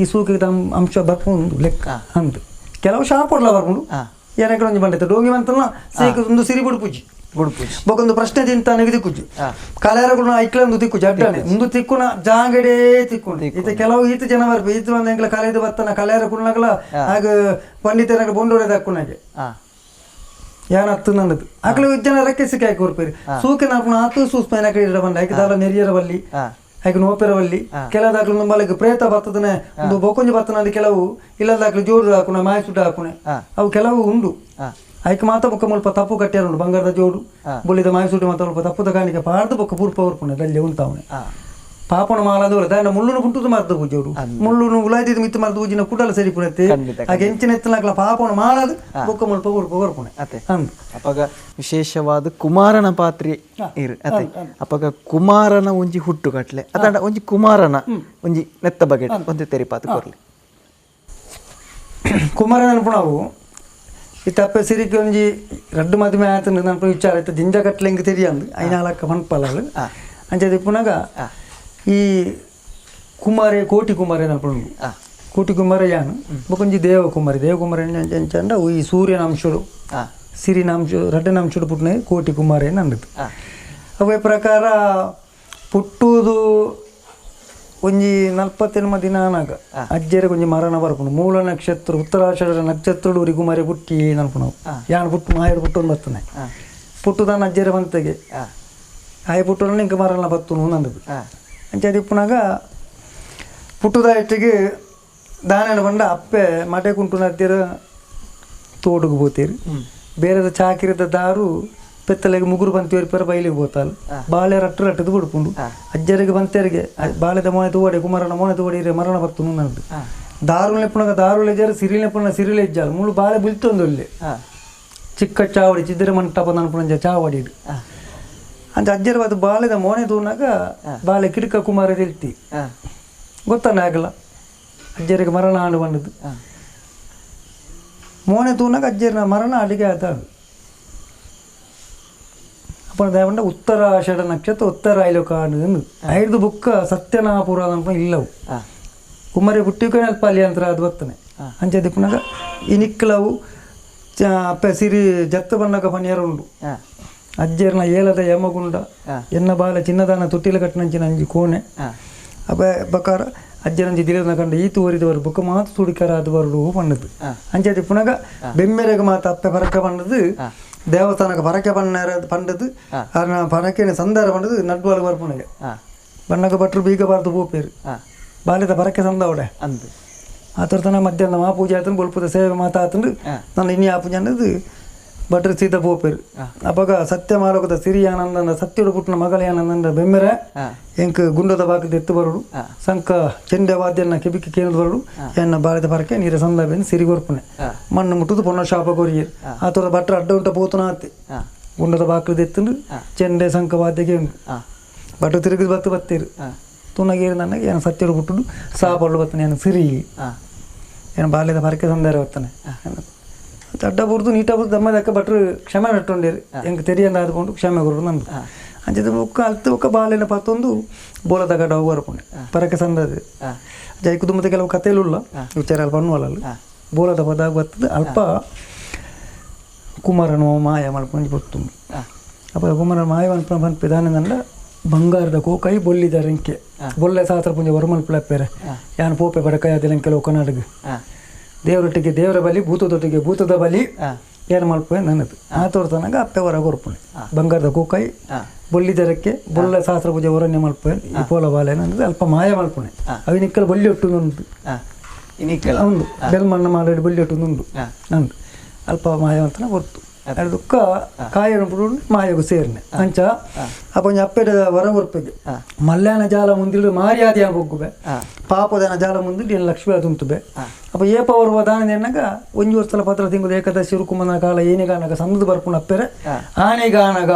ಈ ಸೂಕಿದ ಅಂಶ ಬರ್ಪುಂಡು ಲೆಕ್ಕ ಅಂದು ಕೆಲವು ಶಾಪೊಡ್ಲ ಬರ್ಪುಂಡು ಏನಕ್ಕೆ ಒಂಜಿ ಬಂಡೈತೆ ಡೋಂಗಿ ಮಂತಲ್ಲ ಸೀಕು ಒಂದು ಸಿರಿ ಬುಡ್ಪುಜಿ ಬುಡ್ಪುಜಿ ಬೊಕೊಂದು ಪ್ರಶ್ನೆ ತಿಂತಾನೆ ದಿಕ್ಕುಜಿ ಕಲೆಯರಗಳು ಐಕ್ಲಂದು ತಿಕ್ಕುಜಿ ಅಡ್ಡಾನೆ ಒಂದು ತಿಕ್ಕುನ ಜಾಂಗಡೇ ತಿಕ್ಕೊಂಡು ಈತ ಕೆಲವು ಈತ ಜನ ಬರ್ಪು ಈತ ಒಂದು ಎಂಗ್ಲ ಕಲೆದು ಬತ್ತನ ಕಲೆಯರ ಕುಣ್ಣಗಳ ಆಗ ಪಂಡಿತರ ಬೊಂಡೋಡೆ ದಕ್ಕುನಾಗೆ ಯಾನತ್ತು ನನ್ನದು ಆಕಲ ಜನ ರೆಕ್ಕೆ ಸಿಕ್ಕ ಕೊರ್ಪೇರಿ ಸೂಕೆ ನಾಪುಣ ಆತು ಸೂಸ್ಪೈನ ಕಡೆ ಬಂಡ ಐಕೆ ದಾಲ ನೆರಿಯರ ಬಲ್ಲಿ ಐಕೆ ನೋಪೆರ ಬಲ್ಲಿ ಕೆಲದಾಕ್ಲು ನಂಬಲಿಗೆ ಪ್ರೇತ ಬತ್ತದನೆ ಒಂದು ಬೊಕೊಂಜಿ ಬತ್ತನಲ್ಲಿ ಕೆಲವು ಇಲ್ಲದಾಕ್ಲು ಜೋಡು ಹಾಕುಣ ಮಾಯಸುಟ ಹಾಕುಣೆ ಅವು ಕೆಲವು ಉಂಡು ಐಕ್ ಮಾತ ಬೊಕ್ಕ ಮುಲ್ಪ ತಪ್ಪು ಕಟ್ಟ್ಯಾರ ಉಂಡು ಬಂಗಾರದ ಜೋಡು ಬೊಳ್ಳಿದ ಮಾಯಸೂಟಿ ಮಾತ ಮುಲ್ಪ ತಪ್ಪುದ ಕಾಣಿಕೆ ಪಾಡ್ದು ಬೊಕ್ಕ ಪೂರ್ಪ ಉರ್ಪುಣೆ ದಲ್ಲೆ ಉಂತಾವಣೆ ಪಾಪನ ಮಾಲದವರು ದಾನ ಮುಳ್ಳುನು ಪುಂಟುದು ಮರ್ದು ಪೂಜೋಡು ಮುಳ್ಳುನು ಉಲಾಯ್ದಿದ್ದು ಮಿತ್ತು ಮರ್ದು ಪೂಜಿನ ಕುಡಲ ಸರಿ ಪುಣತೆ ಹಾಗೆ ಎಂಚಿನ ಎತ್ತಲಾಗ್ಲ ಪಾಪನ ಮಾಲದು ಬೊಕ್ಕ ಮುಲ್ಪ ಪೂರ್ಪ ಉರ್ಪುಣೆ ಅಂದು ಅಪಗ ವಿಶೇಷವಾದ ಕುಮಾರನ ಪಾತ್ರೆ ಇರು ಅತೆ ಅಪಗ ಕುಮಾರನ ಒಂಜಿ ಹುಟ್ಟು ಕಟ್ಲೆ ಅದಾಂಡ ಒಂಜಿ ಕುಮಾರನ ಒಂಜಿ ನೆತ್ತ ಬಗೆ ಒಂದು ತೆರಿಪಾತು ಕೊರ್ಲಿ ಕುಮಾರನ ಅನ್ಪುಣವು ಈ ತಪ್ಪೆ ಸಿರಿಕೆ ಒಂಜಿ ರಡ್ಡು ಮದುವೆ ಆಯ್ತು ನನ್ನ ವಿಚಾರ ಆಯ್ತು ಜಿಂಜ ಕಟ್ಲೆ ಹಿಂಗೆ ತೆರಿಯಂದು ಐನಾಲಕ್ಕ ಪನ್ಪಲ್ಲ ಅಂಚೆ ಪುನಗ ಈ ಕುಮಾರೆ ಕೋಟಿ ಕುಮಾರೆ ಅನ್ಪುಂಡು ಕೋಟಿ ಕುಮಾರ ಯಾನು ಬೊಕೊಂಜಿ ದೇವಕುಮಾರಿ ದೇವಕುಮಾರಿ ಅಂಚಂಡ ಈ ಸೂರ್ಯನ ಅಂಶಡು ಸಿರಿನ ಅಂಶ ರಡ್ಡನ ಅಂಶಡು ಪುಟ್ಟನೆ ಕೋಟಿ ಕುಮಾರೆ ನಂದು ಅವೇ ಪ್ರಕಾರ ಪುಟ್ಟುದು ಒಂಜಿ 48 ದಿನ ಆನಾಗ ಅಜ್ಜೆರೆ ಒಂಜಿ ಮರಣ ಬರ್ಪುಂಡು ಮೂಲ ನಕ್ಷತ್ರ ಉತ್ತರಾಷಾಢ ನಕ್ಷತ್ರಡು ಉರಿ ಕುಮಾರಿ ಪುಟ್ಟಿ ನನ್ಪುಣವು ಯಾನ್ ಪುಟ್ಟು ಮಾಯರು ಪುಟ್ಟು ಬರ್ತನೆ ಪುಟ್ಟುದಾನ ಅಜ್ಜೆರೆ ಬಂತೆಗೆ ಆಯ ಪುಟ್ಟು ಇಂಕ ಮರಣ ಬತ್ತುನು ನಂದು ಅಂಚೆ ದಿಪ್ಪುನಾಗ ಪುಟ್ಟುದ ಇಟ್ಟಿಗೆ ದಾನ ಬಂಡ ಅಪ್ಪೆ ಮಟೆ ಕುಂಟು ನದ್ದಿರ ತೋಡುಗು ಪೋತೀರಿ ಬೇರೆದ ಚಾಕಿರದ ದಾರು ಪೆತ್ತಲೆಗೆ ಮುಗುರು ಬಂತು ಪರ ಬೈಲಿಗೆ ಪೋತಾಲ್ ಬಾಳೆ ರಟ್ಟು ರಟ್ಟದು ಬಿಡ್ಪುಂಡು ಅಜ್ಜರಿಗೆ ಬಂತೇರಿಗೆ ಬಾಳೆದ ಮೋನೆ ತೂವಡೆ ಕುಮಾರನ ಮೋನೆ ತೂವಡೆ ಮರಣ ಬರ್ತುನು ನಂದು ದಾರುಲ್ ನೆಪ್ಪುನಗ ದಾರುಲ್ ಇಜ್ಜಾರು ಸಿರಿಲ್ ನೆಪ್ಪುನ ಸಿರಿಲ್ ಇಜ್ಜಾರು ಮುಳು ಬಾಳೆ ಬುಲ್ತೊಂದು ಚಿಕ್ಕ ಚಾವಡಿ ಚಿದ್ರ ಮಂಟಪ ನನ್ಪುನಂಜ ಚಾವಡಿ ಅಂಚ ಅಜ್ಜರ ಬಾತು ಬಾಳೆದ ಮೋನೆ ತೂನಾಗ ಬಾಳೆ ಕಿಡಕ ಕುಮಾರ ತಿಳ್ತಿ ಗೊತ್ತಾನೆ ಆಗಲ್ಲ ಅಜ್ಜರಿಗೆ ಮರಣ ಆಂಡು ಬಂದದ್ದು ಮೋನೆ ತೂನಾಗ ಅಜ್ಜರಿನ ಮರಣ ಅಡಿಗೆ ಆತ ಅಪ್ಪನ ದೇವಂಡ ಉತ್ತರಾಷಾಢ ನಕ್ಷತ್ರ ಉತ್ತರ ಕಾಡು ಐದು ಬುಕ್ಕ ಸತ್ಯನಾಪುರ ಅನ್ಪ ಇಲ್ಲವು ಕುಮಾರಿ ಪುಟ್ಟಿಕ ಅಲ್ಪ ಅಲ್ಲಿ ಅಂತ ಅದು ಬರ್ತನೆ ಅಂಚೆ ದಿಪ್ಪನಾಗ ಈ ನಿಕ್ಕಲವು ಅಪ್ಪ ಸಿರಿ ಜತ್ತ ಬಣ್ಣಕ ಪನಿಯರ ಉಂಡು ಅಜ್ಜರ್ನ ಏಲದ ಯಮಗುಂಡ ಎನ್ನ ಬಾಲ ಚಿನ್ನದಾನ ತೊಟ್ಟಿಲ ಕಟ್ಟನಂಚಿನ ಅಂಜಿ ಕೋಣೆ ಅಪ್ಪ ಬಕಾರ ಅಜ್ಜರಂಜಿ ದಿಲನ ಕಂಡ ಈತು ಒರಿದವರು ಬುಕ್ಕ ಮಾತು ಸುಡಿಕರ ಅದು ಬರಡು ಪಣ್ಣದು ಅಂಚೆ ದಿಪ್ಪನಾಗ ಬೆಮ್ಮೆರೆಗ ಮಾತು ಅಪ್ಪೆ ಪರಕ ಪಣ್ಣದು ದೇವಸ್ಥಾನಕ್ಕೆ ಪರಕೆ ಬಣ್ಣ ಪಂಡದು ಪರಕೆ ಸಂದಾರ ಪಂಡದು ನಡ್ವಾಳ ಬರ್ಪುನಗೆ ಬಣ್ಣಕ ಭಟ್ರು ಬೀಗ ಬಾರ್ದು ಪೋಪೇರು ಬಾಲ್ಯದ ಪರಕೆ ಸಂದವಡೆ ಅಂದು ಆ ತರತನ ಮಧ್ಯಾಹ್ನ ಮಾ ಪೂಜೆ ಆತನು ಬೊಲ್ಪದ ಸೇವೆ ಮಾತಾತಂದು ನಾನು ಇನ್ನಿ ಆ ಪೂಜೆ ಅನ್ನೋದು ಭಟ್ರು ಸೀದಾ ಪೋಪೇರು ಅವಾಗ ಸತ್ಯ ಮಾಲೋಕದ ಸಿರಿ ಆನಂದನ ಸತ್ಯಡು ಪುಟ್ಟನ ಮಗಳ ಆನಂದ ಬೆಮ್ಮೆರೆ ಎಂಕ್ ಗುಂಡದ ಬಾಕದ ಎತ್ತು ಬರುಡು ಸಂಕ ಚೆಂಡೆ ವಾದ್ಯನ ಕೆಬಿಕಿ ಕೇಂದ್ರ ಬರುಡು ಎನ್ನ ಬಾಲ್ಯದ ಪರಕೆ ನೀರ ಸಂದ ಬೆನ್ ಸಿರಿ ಕೊರ್ಪುನೆ ಮಣ್ಣು ಮುಟ್ಟುದು ಪೊನ್ನ ಶಾಪ ಕೊರಿಯರು ಆ ಥರದ ಭಟ್ರು ಅಡ್ಡ ಉಂಟ ಪೋತನ ಆತೆ ಗುಂಡದ ಬಾಕದ ಎತ್ತಂದು ಚೆಂಡೆ ಸಂಕ ವಾದ್ಯಕ್ಕೆ ಉಂಟು ಭಟ್ರು ತಿರುಗಿದ ಬತ್ತು ಬತ್ತೀರು ತುನಗೇರಿ ನನಗೆ ಏನು ಸತ್ಯಡು ಪುಟ್ಟುಡು ಸಾಪಡ್ಲು ಬತ್ತನೆ ಏನು ಸಿರಿ ಏನು ಬಾಲ್ಯದ ಪರಕೆ ಸಂದಾರ ಬತ್ತಾನೆ ಅಡ್ಡ ಬುರ್ದು ನೀಟ ಬುರ್ದು ದಮ್ಮದಕ್ಕ ಭಟ್ರು ಕ್ಷಮೆ ನಟ್ಟುಂಡೇರು ಎಂಕ್ ತೆರಿಯಂದ ಆದ್ಕೊಂಡು ಕ್ಷಮೆ ಕೊರಡು ನಂದು ಅಂಚದ ಬೊಕ್ಕ ಅಲ್ತು ಬೊಕ್ಕ ಬಾಲೆನ ಪತ್ತೊಂದು ಬೋಲದ ಗಡ ಹೋಗರ್ಪುಣೆ ಪರಕೆ ಸಂದದ ಜೈಕುದು ಮತ್ತೆ ಕೆಲವು ಕಥೆಲುಲ್ಲ ವಿಚಾರ ಪಣ್ಣುವಲ್ಲ ಬೋಲದ ಪದ ಬರ್ತದೆ ಅಲ್ಪ ಕುಮಾರನು ಮಾಯ ಮಲ್ಪಂಜಿ ಪೊತ್ತುಂಡು ಅಪ್ಪ ಕುಮಾರನ ಮಾಯ ಮಲ್ಪನ ಪನ್ಪೆ ದಾನಂದ ಬಂಗಾರದ ಕೋಕೈ ಬೊಲ್ಲಿದ್ದಾರೆ ಇಂಕೆ ಬೊಲ್ಲೆ ಸಾತ್ರ ಪುಂಜ ವರಮಲ್ಪಲಪ್ಪೇರೆ ಯಾನ್ ಪೋಪೆ ಬಡಕಾಯದಿಲ್ಲ ಕೆಲವು ಕರ್ನಾಟಕ ದೇವರೊಟ್ಟಿಗೆ ದೇವರ ಬಲಿ ಭೂತದೊಟ್ಟಿಗೆ ಭೂತದ ಬಲಿ ಏನು ಮಲ್ಪೆ ನನ್ನದು ಆ ತೋರ್ತನಾಗ ಅಪ್ಪೆ ಹೊರ ಕೊರ್ಪುಣೆ ಬಂಗಾರದ ಕೋಕಾಯಿ ಬೊಲ್ಲಿದರಕ್ಕೆ ಬೊಲ್ಲ ಶಾಸ್ತ್ರ ಪೂಜೆ ಹೊರನ್ಯ ಮಲ್ಪೆ ಈ ಪೋಲ ಬಾಲೆ ನನ್ನದು ಅಲ್ಪ ಮಾಯ ಮಲ್ಪುಣೆ ಅವಿ ನಿಕ್ಕಲ್ ಬೊಲ್ಲಿ ಒಟ್ಟು ಉಂಟು ಉಂಡು ಬೆಲ್ಮಣ್ಣ ಮಾಲಡಿ ಬೊಲ್ಲಿ ಒಟ್ಟು ಉಂಡು ನಂದು ಅಲ್ಪ ಮಾಯ ಅಂತನ ಹೊರ್ತು ದುಃಖ ಕಾಯನು ಮಾಯಗು ಸೇರ್ನೆ ಅಂಚ ಅಪ್ಪ ಒಂಜಿ ಅಪ್ಪೆಡ ವರ ಕೊರ್ಪೆಗೆ ಮಲ್ಯಾನ ಜಾಲ ಮುಂದಿಡು ಮಾರ್ಯಾದಿಯ ಬೊಗ್ಗುಬೆ ಪಾಪದನ ಜಾಲ ಮುಂದಿಡು ಏನು ಲಕ್ಷ್ಮಿ ಅದುಂತುಬೆ ಅಪ್ಪ ಏಪ ಬರುವ ದಾನ ಎನ್ನಗ ಒಂಜಿ ವರ್ಷಲ ಪತ್ರ ತಿಂಗಳು ಏಕದಶಿ ರುಕುಮನ ಕಾಲ ಏನಿಗಾನಗ ಸಂದದ ಬರ್ಪುಣ ಅಪ್ಪೆರೆ ಆನೆಗಾನಗ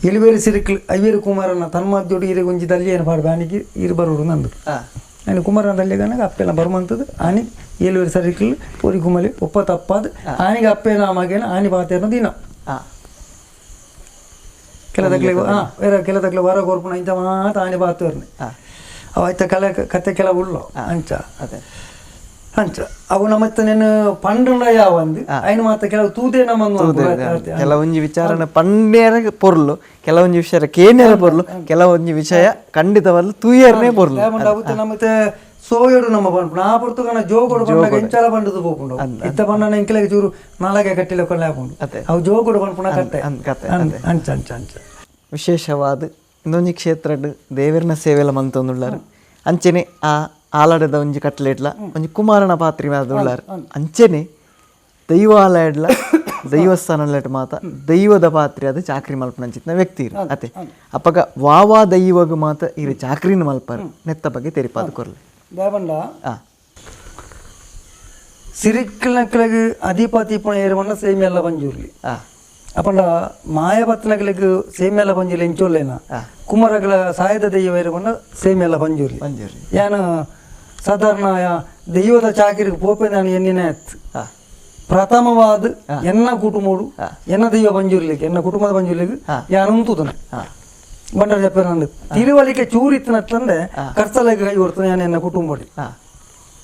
ಎಲಿಬೇರಿ ಸಿರಿಕ್ಲು ಐವೇರು ಕುಮಾರನ ತನ್ಮಾದ್ಯೋಡು ಇರೆ ಒಂಜಿ ದಲ್ಲಿಯೇನು ಪಾಡ್ಬೆ ಆನಿಗೆ ಇರು ಬರುಡು ನಂದು ಆನೆ ಕುಮಾರನ ದಲ್ಲಿಗಾನಗ ಅಪ್ಪೆಲ್ಲ ಬರುಮಂತದ್ದು ಆನಿ ಏಳುವೇರು ಸರಿಕ್ಲು ಪೊರಿ ಕುಮಲಿ ಒಪ್ಪ ತಪ್ಪಾದ ಆನಿಗೆ ಅಪ್ಪೇನ ಮಗೇನ ಆನಿ ಬಾತೇನ ದಿನ ಕೆಲದಗ್ಲೆ ಬೇರೆ ಕೆಲದಗ್ಲೆ ವರ ಕೊರ್ಪುಣ ಇಂಥ ಮಾತು ಆನಿ ಬಾತೇರ್ನೆ ಅವ ಆಯ್ತ ಕಲೆ ಕತೆ ಕೆಲವು ಉಳ್ಳೋ ಅಂಚ ಅಂಚ ಅವು ನಮ್ಮತ್ತ ನೆನ್ ಪಂಡುಂಡ ಯಾವಂದು ಐನು ಮಾತ ಕೆಲವು ತೂದೆ ನಮ್ಮ ಕೆಲವೊಂಜಿ ವಿಚಾರನ ಪಂಡ್ಯರ ಪೊರ್ಲು, ಕೆಲವೊಂಜಿ ವಿಷಯ ಕೇನ್ಯರ ಪೊರ್ಲು, ಕೆಲವೊಂಜಿ ವಿಷಯ ಖಂಡಿತವಲ್ಲ ತೂಯರ್ನೇ ಪೊರ್ಲು. ನಮ್ಮತ್ತೆ ಸೋಯಡು ನಮ್ಮ ಪಂಪುಣ ಆ ಪೊರ್ತುಗನ ಜೋಗೋಡು ಪಂಡಗ ಎಂಚಾಲ ಪಂಡದು ಪೋಪುಂಡು ಇತ್ತ ಪಂಡನ ಎಂಕಲೆಗೆ ಚೂರು ನಾಲಗೆ ಕಟ್ಟಿಲ ಕೊಲ್ಲೆ ಹಾಪುಂಡು ಅವು ಜೋಗೋಡು ಪಂಪುಣ ಕಟ್ಟೆ ಅಂಚ ಅಂಚ ಅಂಚ. ವಿಶೇಷವಾದ ಇನ್ನೊಂಜಿ ಕ್ಷೇತ್ರಡ್ ದೇವರನ ಸೇವೆಲ ಮಂತೊಂದುಳ್ಳಾರು ಅಂಚೆನೆ ಆ ಆಲಡದ ಒಂಜಿ ಕಟ್ಲೆಡ್ಲ ಒಂಜಿ ಕುಮಾರನ ಪಾತ್ರಿ ಉಳ್ಳಾರು ಅಂಚೆನೆ ದೈವಾಲಯಡ್ಲ ದೈವಸ್ಥಾನಲೆಟ್ ಮಾತ ದೈವದ ಪಾತ್ರಿ ಅದು ಚಾಕ್ರಿ ಮಲ್ಪನಂಚಿತ್ನ ವ್ಯಕ್ತಿ ಇರು ಅತೆ ಅಪ್ಪಗ ವಾವಾ ದೈವಗ ಮಾತ ಇರು ಚಾಕ್ರಿನ ಮಲ್ಪರು ನೆತ್ತ ಬಗ್ಗೆ ತೆರಿಪಾದ ಕೊರ್ಲೆ ದೇವಂಡ ಸಿರಿಕ್ಲಕ್ಲಗ್ ಅಧಿಪತಿ ಪುಣ ಏರುವಣ್ಣ ಸೇಮಿಯಲ್ಲ ಬಂಜೂರ್ಲಿ ಅಪ್ಪಂಡ ಮಾಯಪತ್ನಗಳಿಗೆ ಸೇಮಿಯಲ್ಲ ಬಂಜೂರ್ಲಿ ಎಂಚೊಲ್ಲೇನ ಕುಮಾರಗಳ ಸಾಯದ ದೈವ ಏರುವಣ್ಣ ಸೇಮಿಯಲ್ಲ ಬಂಜೂರ್ಲಿ ಯಾನ ಸಾಧಾರಣ ದೈವದ ಚಾಕಿರಿಗೆ ಪೋಪೆ ನಾನು ಎನ್ನಿನ ಪ್ರಥಮವಾದ ಎನ್ನ ಕುಟುಂಬಡು ಎನ್ನ ದೈವ ಬಂಜೂರ್ಲಿಕ್ಕೆ ಎನ್ನ ಕುಟುಂಬದ ಬಂಜೂರ್ಲಿಕ್ಕೆ ಯಾನು ಉಂತುದನೆ ಬಂಡಾರ ಜಪ್ಪ ನಂದು ತಿರುವಲಿಕೆ ಚೂರಿತ್ತನತ್ತಂದೆ ಕರ್ಸಲಗೆ ಕೈ ಕೊಡ್ತಾನೆ ಯಾನು ಎನ್ನ ಕುಟುಂಬಡಿ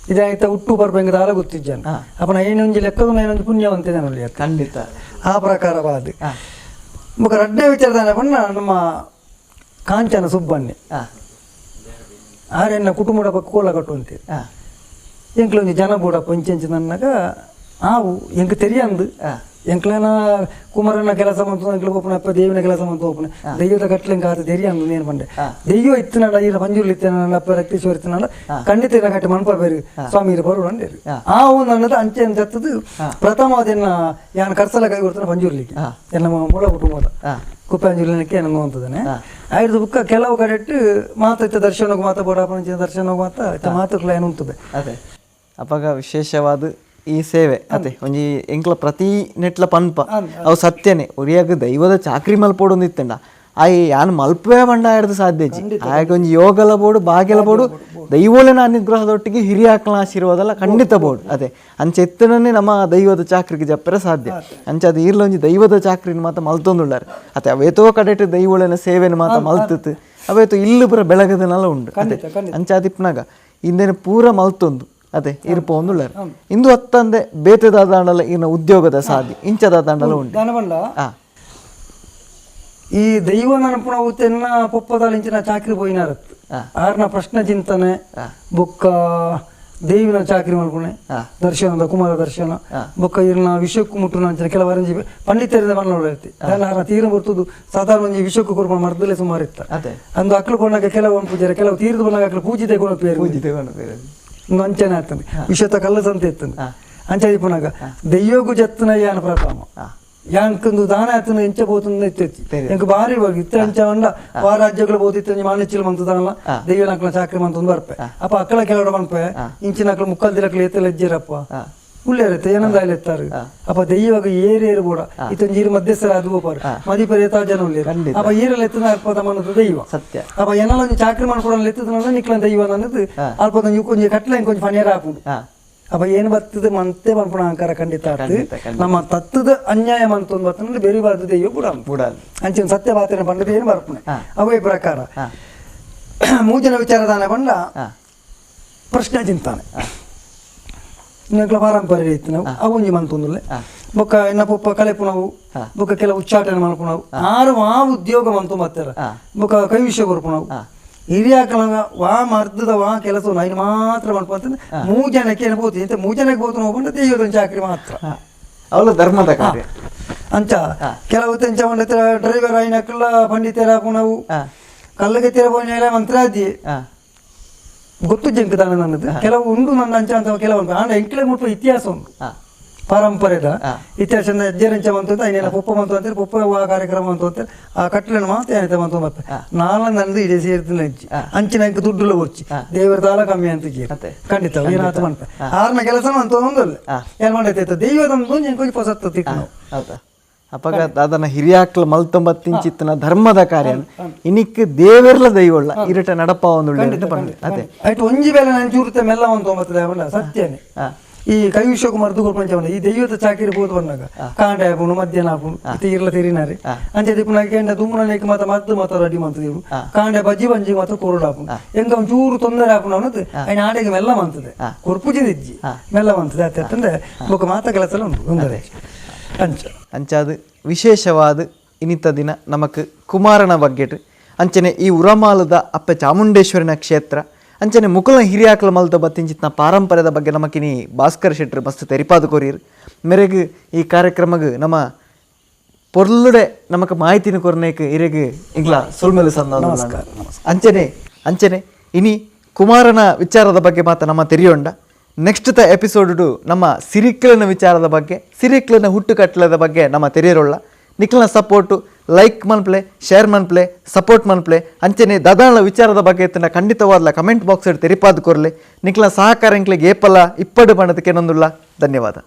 ಇದಾಯ್ತ ಹುಟ್ಟು ಬರ್ಬೇಕ ದಾರ ಗೊತ್ತಿದ್ದಾನೆ ಅಪ್ಪನ ಏನೊಂಜಿ ಲೆಕ್ಕದ ಏನೊಂಜಿ ಪುಣ್ಯವಂತೆ ನಾನು ಖಂಡಿತ ಆ ಪ್ರಕಾರವಾದ ಬೊಕ ರಡ್ಡನೇ ವಿಚಾರದಾನ ಪಂಡ ನಮ್ಮ ಕಾಂಚನ ಸುಬ್ಬಣ್ಣೆ ಆರೆನ್ನ ಕುಟುಂಬದ ಪಕ್ಕ ಕೋಲ ಕಟ್ಟುವಂತೆ ಎಂಕ್ಲೊಂಜಿ ಜನ ಬೋಡ ಪಂಚಂಚಿ ನನ್ನಾಗ ಆವು ಎಂಕ್ ತೆರಿಯಂದು ಎಂಕ್ಲನ ಕುಮಾರನ ಕೆಲಸ ಮಂತು ಎಂಕ್ಲ ಒಪ್ಪನ ಅಪ್ಪ ದೇವಿನ ಕೆಲಸ ಮಂತು ಒಪ್ಪನ ದೈವದ ಕಟ್ಲೆಂಕ ಆತ ತೆರಿಯಂದು ನೇನು ಪಂಡೆ ದೈವ ಇತ್ತನಡ ಈರ ಪಂಜುರ್ಲಿ ಇತ್ತನಡ ಅಪ್ಪ ರಕ್ತೇಶ್ವರ ಇತ್ತನಡ ಖಂಡಿತ ಇರ ಕಟ್ಟಿ ಮನ್ಪ ಬೇರು ಸ್ವಾಮಿ ಇರ ಬರು ಅಂಡೇರು ಆ ಒಂದು ಅನ್ನೋದು ಅಂಚೆ ಅಂತದ್ದು ಪ್ರಥಮವಾದ ಯಾನ್ ಕರ್ಸಲ ಕೈ ಕೊಡ್ತಾನೆ ಪಂಜುರ್ಲಿಕ್ಕೆ ಎಲ್ಲ ಮೂಲ ಕುಟುಂಬದ ಕುಪ್ಪಂಜುರ್ಲಿಕ್ಕೆ ಏನಂಗ ಅಂತದಾನೆ ಆಯ್ದು ಬುಕ್ಕ ಕೆಲವು ಕಡೆಟ್ ಮಾತ ಇತ್ತ ದರ್ಶನಕ್ಕೆ ಮಾತ ಬೋಡಾಪನ ದರ್ಶನಕ್ಕೆ ಮಾತ ಇತ್ತ ಮಾತುಕ್ಲ ಏನು ಉಂಟುಬೆ. ಅದೇ ಅಪಗ ವಿಶೇಷವಾದ ಈ ಸೇವೆ ಅದೇ ಒಂಜಿ ಎಂಕ್ಲ ಪ್ರತಿ ನೆಟ್ಲ ಪನ್ಪ ಅವು ಸತ್ಯನೇ. ಒರಿಯಾಗ ದೈವದ ಚಾಕ್ರಿ ಮಲ್ಪೋಡೊಂದು ಇತ್ತಂಡ ಆಯ್ ಯಾನ್ ಮಲ್ಪೇ ಬಂಡ ಆಡ್ದು ಸಾಧ್ಯ ಇಜ್ಜಿ. ಆಯ್ ಒಂಜಿ ಯೋಗಲ ಬೋಡು ಬಾಗ್ಯಲ ಬೋಡು ದೈವೋಲೆನ ಅನುಗ್ರಹದೊಟ್ಟಿಗೆ ಹಿರಿಯಾಕ್ಲ ಆಶೀರ್ವಾದಲ ಖಂಡಿತ ಬೋಡು. ಅದೇ ಅಂಚೆ ಎತ್ತನನ್ನೇ ನಮ್ಮ ದೈವದ ಚಾಕ್ರಿಗೆ ಜಪ್ಪರೆ ಸಾಧ್ಯ. ಅಂಚೆ ಅದು ಈರ್ಲ ಒಂಜಿ ದೈವದ ಚಾಕ್ರಿನ ಮಾತ ಮಲ್ತೊಂದುಳ್ಳಾರೆ. ಅತೆ ಅವೇತೋ ಕಡೆಟ್ ದೈವೋಲೆನ ಸೇವೆನ ಮಾತ ಮಲ್ತತ್ ಅವೇತೋ ಇಲ್ಲು ಪೂರ ಬೆಳಗದನೆಲ್ಲ ಉಂಡು. ಅದೇ ಅಂಚೆ ಅದಿಪ್ಪನಾಗ ಇಂದೇನು ಪೂರ ಮಲ್ತೊಂದು ಅದೇ ಇರ್ಪೊಂದುಳ್ಳಾರೆ. ಇಂದು ಅತ್ತಂದೆ ಬೇತೆದಾದಾಂಡಲ ಇನ್ನ ಉದ್ಯೋಗದ ಸಾಧಿ ಇಂಚದಾದಾಂಡಲ ಉಂಡು. ದಾನಬಂಡ ಈ ದೈವ ನೆನಪುನ ತೆನ್ನ ಪೊಪ್ಪದಾಲಿಂಚಿನ ಚಾಕ್ರಿ ಪೋಯಿನಾರತ್ತು ಆರ್ನ ಪ್ರಶ್ನೆ ಚಿಂತನೆ ಬೊಕ್ಕ ದೇವಿನ ಚಾಕ್ರಿ ಮಲ್ಪುಣೆ ದರ್ಶನದ ಕುಮಾರ ದರ್ಶನ ಬೊಕ್ಕ ಇರ್ನ ವಿಷಕ್ಕೂ ಮುಟ್ಟುನ ಅಂಚಿನ ಕೆಲವರಂಜಿ ಪಂಡಿತರಿಂದ ಮನ್ನೋಡೈತಿ ಆರ್ನ ತೀರ ಬರ್ತದ್ದು ಸಾಧಾರಣ ಒಂಜಿ ವಿಷಕ್ಕೂ ಕುರ್ಮ ಮರ್ದಲೇ ಸುಮಾರು ಇತ್ತ. ಅಂದು ಅಕ್ಲು ಪೋನಾಗ ಕೆಲವು ಪೂಜಾರೆ ಕೆಲವು ತೀರ್ದು ಬಂದಾಗ ಅಕ್ಲು ಪೂಜಿತೆ ಗುಣ ಪೇರು ಒಂದು ಅಂಚನೆ ಆಗ್ತದೆ ವಿಷತ ಕಲ್ಲ ಸಂತೆ ಇತ್ತಂದು ಅಂಚೆ ಪುನಗ ದೆಯ್ಯೋಗು ಜತ್ತನ ಯಾನ ಪ್ರಥಮ ಯಾಂಕಂದು ದಾನ ಆತನ ಎಂಚ ಬೋತಂದು ಇತ್ತು ಎಂಕ್ ಬಾರಿ ಬಾಗಿ ಇತ್ತ ಅಂಚ ಉಂಡ ವಾ ರಾಜ್ಯಗಳು ಬೋತಿತ್ತು ಮಾನಿಚಿಲ್ ಮಂತು ದಾನಲ ದೆಯ್ಯನಕ್ಲ ಚಾಕ್ರಿ ಮಂತೊಂದು ಬರ್ಪೆ ಅಪ್ಪ ಅಕ್ಕಳ ಕೆಲವಡ ಮನ್ಪೆ ಇಂಚಿನ ಅಕ್ಲ ಮುಕ್ಕಲ್ ದಿಲಕ್ಲ ಏತಲ ಎಜ್ಜಿರಪ್ಪ ಉಳ್ಳೇರತ್ತೆ ಏನಂದ ಎತ್ತಾರೆ ಅಪ್ಪ ದೆಯ್ಯವಾಗ ಏರು ಏರು ಬೋಡ ಇತ್ತೊಂಜಿ ಇರು ಮಧ್ಯಸ್ಥರ ಅದು ಬೋಪಾರು ಮದಿಪರ ಏತಾ ಜನ ಉಳ್ಳೇರು ಅಪ್ಪ ಏರಲ್ಲ ಎತ್ತದ ಅಲ್ಪ ಮನದ ದೈವ ಸತ್ಯ. ಅಪ್ಪ ಎನ್ನಲ ಒಂಜಿ ಚಾಕ್ರಿ ಮಾಡ್ಕೊಡಲ್ಲ ಎತ್ತದ ನಿಕ್ಲ ದೈವ ಅನ್ನೋದು ಅಲ್ಪ ಒಂಜಿ ಕಟ್ಲೆ ಕೊಂಚ ಫನಿಯರ್ ಹಾಕುಂಡು. ಅಪ್ಪ ಏನು ಬರ್ತದೆ ಮಂತೆ ಪನ್ಪುಣ ಅಹಂಕಾರ ಖಂಡಿತ ನಮ್ಮ ತತ್ತದ ಅನ್ಯಾಯ ಮಂತೊಂದು ಬರ್ತದೆ ಬೇರೆ ಬಾರ್ದು ದೈವ ಬುಡ ಅಂಚಿನ ಸತ್ಯ ಬಾತಿನ ಪಂಡದ ಏನು ಬರ್ಪುಣೆ ಅವೇ ಪ್ರಕಾರ ಮೂಜನ ವಿಚಾರದಾನ ಪಂಡ ಪ್ರಶ್ನೆ ಚಿಂತಾನೆ ಇನ್ನೊಂದ್ಲ ಪಾರಂಪರ್ಯ ಇತ್ತು ನಾವು ಅವೊಂಜಿ ಮಂತೊಂದುಲ್ಲೆ ಬೊಕ್ಕ ಎನ್ನ ಪೊಪ್ಪ ಕಲೆಪುನವು ಬೊಕ್ಕ ಕೆಲವು ಉಚ್ಚಾಟನೆ ಮಲ್ಪುನವು ಆರು ಆ ಉದ್ಯೋಗ ಮಂತು ಮತ್ತೆರ ಬೊಕ್ಕ ಕೈವಿಷಯ ಕೊರ್ಪುನವು ಹಿರಿಯಾಕಲಂಗ ವಾ ಮರ್ದದ ವಾ ಕೆಲಸ ಐನು ಮಾತ್ರ ಮಲ್ಪ ಅಂತಂದ್ರೆ ಮೂಜನಕ್ಕೆ ಏನು ಬೋತು ಇಂತ ಮೂಜನಕ್ಕೆ ಬೋತು ನೋವು ದೈವದ ಚಾಕ್ರಿ ಮಾತ್ರ ಅವಳ ಧರ್ಮದ ಕಾರ್ಯ ಅಂಚ ಕೆಲವು ತೆಂಚ ಡ್ರೈವರ್ ಐನಕ್ಲ ಪಂಡಿತರ ಪುನವು ಕಲ್ಲಗೆ ತೀರ ಪೋಯಿನ ಮಂತ್ರಾದಿ ಗೊತ್ತು ಜಂಕ ತಾನೆ ನನ್ನದು ಕೆಲವು ಉಂಡು ನನ್ನ ಅಂಚ ಅಂತ ಕೆಲವು ಆಂಡ ಎಂಕ್ಲೆ ಮುಟ್ಪ ಇತಿಹಾಸ ಉಂಟು ಪಾರಂಪರ್ಯದ ಇತಿಹಾಸ ಅಜ್ಜರಂಚ ಮಂತು ಅಂತ ಐನೆಲ್ಲ ಪೊಪ್ಪ ಮಂತು ಅಂತಾರೆ ಪೊಪ್ಪ ಕಾರ್ಯಕ್ರಮ ಅಂತ ಅಂತಾರೆ ಆ ಕಟ್ಲೆನ ಮಾತ್ರ ಏನೈತೆ ಮಂತು ಮತ್ತೆ ನಾಳೆ ನಂದು ಇಡೀ ಸೇರ್ತಿನ ಅಜ್ಜಿ ಅಂಚಿನ ಅಂಕ ದುಡ್ಡುಲ್ಲ ಒಚ್ಚಿ ದೇವರ ತಾಳ ಕಮ್ಮಿ ಅಂತ ಖಂಡಿತ ಏನಾಯ್ತು ಮಾಡ್ತಾರೆ ಆರ್ನ ಕೆಲಸ ಅಂತ ಒಂದಲ್ಲ ಏನ್ ಮಾಡೈತೆ ದೈವದ ಒಂದು ಪೊಸತ್ತ ತಿಕ್ಕು ನಾವು. ಹೌದಾ ಅಪಗ ದಾದನ ಹಿರಿಯಾಕ್ಲ ಮಲ್ತೊಂಬತ್ತಿಂಚಿತ್ತನ ಧರ್ಮದ ಕಾರ್ಯ ಇನಿಕ್ ದೇವೆರ್ಲ ದೈವಳ್ಳ ಇರಟ ನಡಪ ಒಂದು ಅದೇ ಆಯ್ತು ಒಂಜಿ ವೇಳೆ ನಾನು ಚೂರುತ್ತೆ ಮೆಲ್ಲ ಒಂದು ತೊಂಬತ್ತದ ಸತ್ಯನೇ. ಈ ಕೈವಿಶ್ವಕುಮಾರ್ ಮರ್ದು ಈ ದೈವದ ಚಾಕಿರಿ ಬೋದು ಬಂದಾಗ ಕಾಂಡ ಆಪುಂಡು ಮಧ್ಯಾಹ್ನ ಆಪುಂಡು ಇತ್ತೆ ಇರ್ಲ ತೆರಿನಾರೆ ಅಂಚೆ ದಿಪ್ಪುನಾಗ ಕೇಂಡ ದುಮ್ಮುನನೇಕ್ ಮಾತ ಮದ್ದು ಮಾತ ರೆಡಿ ಮಂತದೆ ಕಾಂಡ ಬಜ್ಜಿ ಬಂಜಿ ಮಾತ ಕೊರಡು ಆಪುಂಡು ಎಂಕ ಒಂಚೂರು ತೊಂದರೆ ಆಪುಂಡು ಅನ್ನೋದು ಐನ ಆಡೆಗೆ ಮೆಲ್ಲ ಮಂತದೆ ಕೊರ್ಪುಜಿದ ಇಜ್ಜಿ ಮೆಲ್ಲ ಮಂತದೆ ಅತ್ತೆ ಬೊಕ್ಕ ಮಾತ ಕೆಲಸ ಉಂಟು ತೊಂದರೆ ಅಂಚ ಅಂಚಾದ ವಿಶೇಷವಾದ ಇನಿತ ದಿನ ನಮಕ್ ಕುಮಾರನ ಬಗ್ಗೆಟ್ ಅಂಚನೆ ಈ ಉರಮಾಲದ ಅಪ್ಪೆ ಚಾಮುಂಡೇಶ್ವರಿನ ಕ್ಷೇತ್ರ ಅಂಚನೆ ಮುಕುಲ ಹಿರಿಯಾಕಲ ಮಲ್ದ ಬತ್ತಿಂಚಿತ್ನ ಪಾರಂಪರ್ಯದ ಬಗ್ಗೆ ನಮಕಿನಿ ಭಾಸ್ಕರ್ ಶೆಟ್ಟರ್ ಮಸ್ತ್ ತೆರಿಪಾದ ಕೊರಿಯರ್ ಮೇರೆಗ್ ಈ ಕಾರ್ಯಕ್ರಮಗ್ ನಮ್ಮ ಪೊರ್ಲುಡೆ ನಮಕ್ ಮಾಹಿತಿನ ಕೊರ್ನೇಕ್ ಇರೆಗ್ ಇಂಗ್ಲ ಸೊಲ್ಮೆಲು ಸಂದ. ನಮಸ್ಕಾರ. ಅಂಚನೆ ಅಂಚನೆ ಇನಿ ಕುಮಾರನ ವಿಚಾರದ ಬಗ್ಗೆ ಮಾತ ನಮ್ಮ ತೆರಿಯೊಂಡ ನೆಕ್ಸ್ಟ್ ತ ಎಪಿಸೋಡ್ ನಮ್ಮ ಸಿರಿಕ್ಲನ ವಿಚಾರದ ಬಗ್ಗೆ ಸಿರಿಕ್ಲನ ಹುಟ್ಟುಕಟ್ಟಲದ ಬಗ್ಗೆ ನಮ್ಮ ತೆರಿಯರೊಳ್ಳ. ನಿಕ್ಲನ ಸಪೋರ್ಟು ಲೈಕ್ ಮನ್ಪ್ಲೆ ಶೇರ್ ಮನ್ಪ್ಲೆ ಸಪೋರ್ಟ್ ಮನ್ಪ್ಲೆ ಅಂಚನೆ ದದಾಳ ವಿಚಾರದ ಬಗ್ಗೆ ಇತ್ತನ ಖಂಡಿತವಾದ್ಲ ಕಮೆಂಟ್ ಬಾಕ್ಸ್ ತೆರಿಪಾದ ಕೊರ್ಲೆ. ನಿಕ್ಲನ ಸಹಕಾರ ಎಂಕ್ಲೆಗ್ ಏಪಲ ಇಪ್ಪಡು ಬಣ್ಣದಕ್ಕೆ ನೊಂದುಳ್ಳ. ಧನ್ಯವಾದ.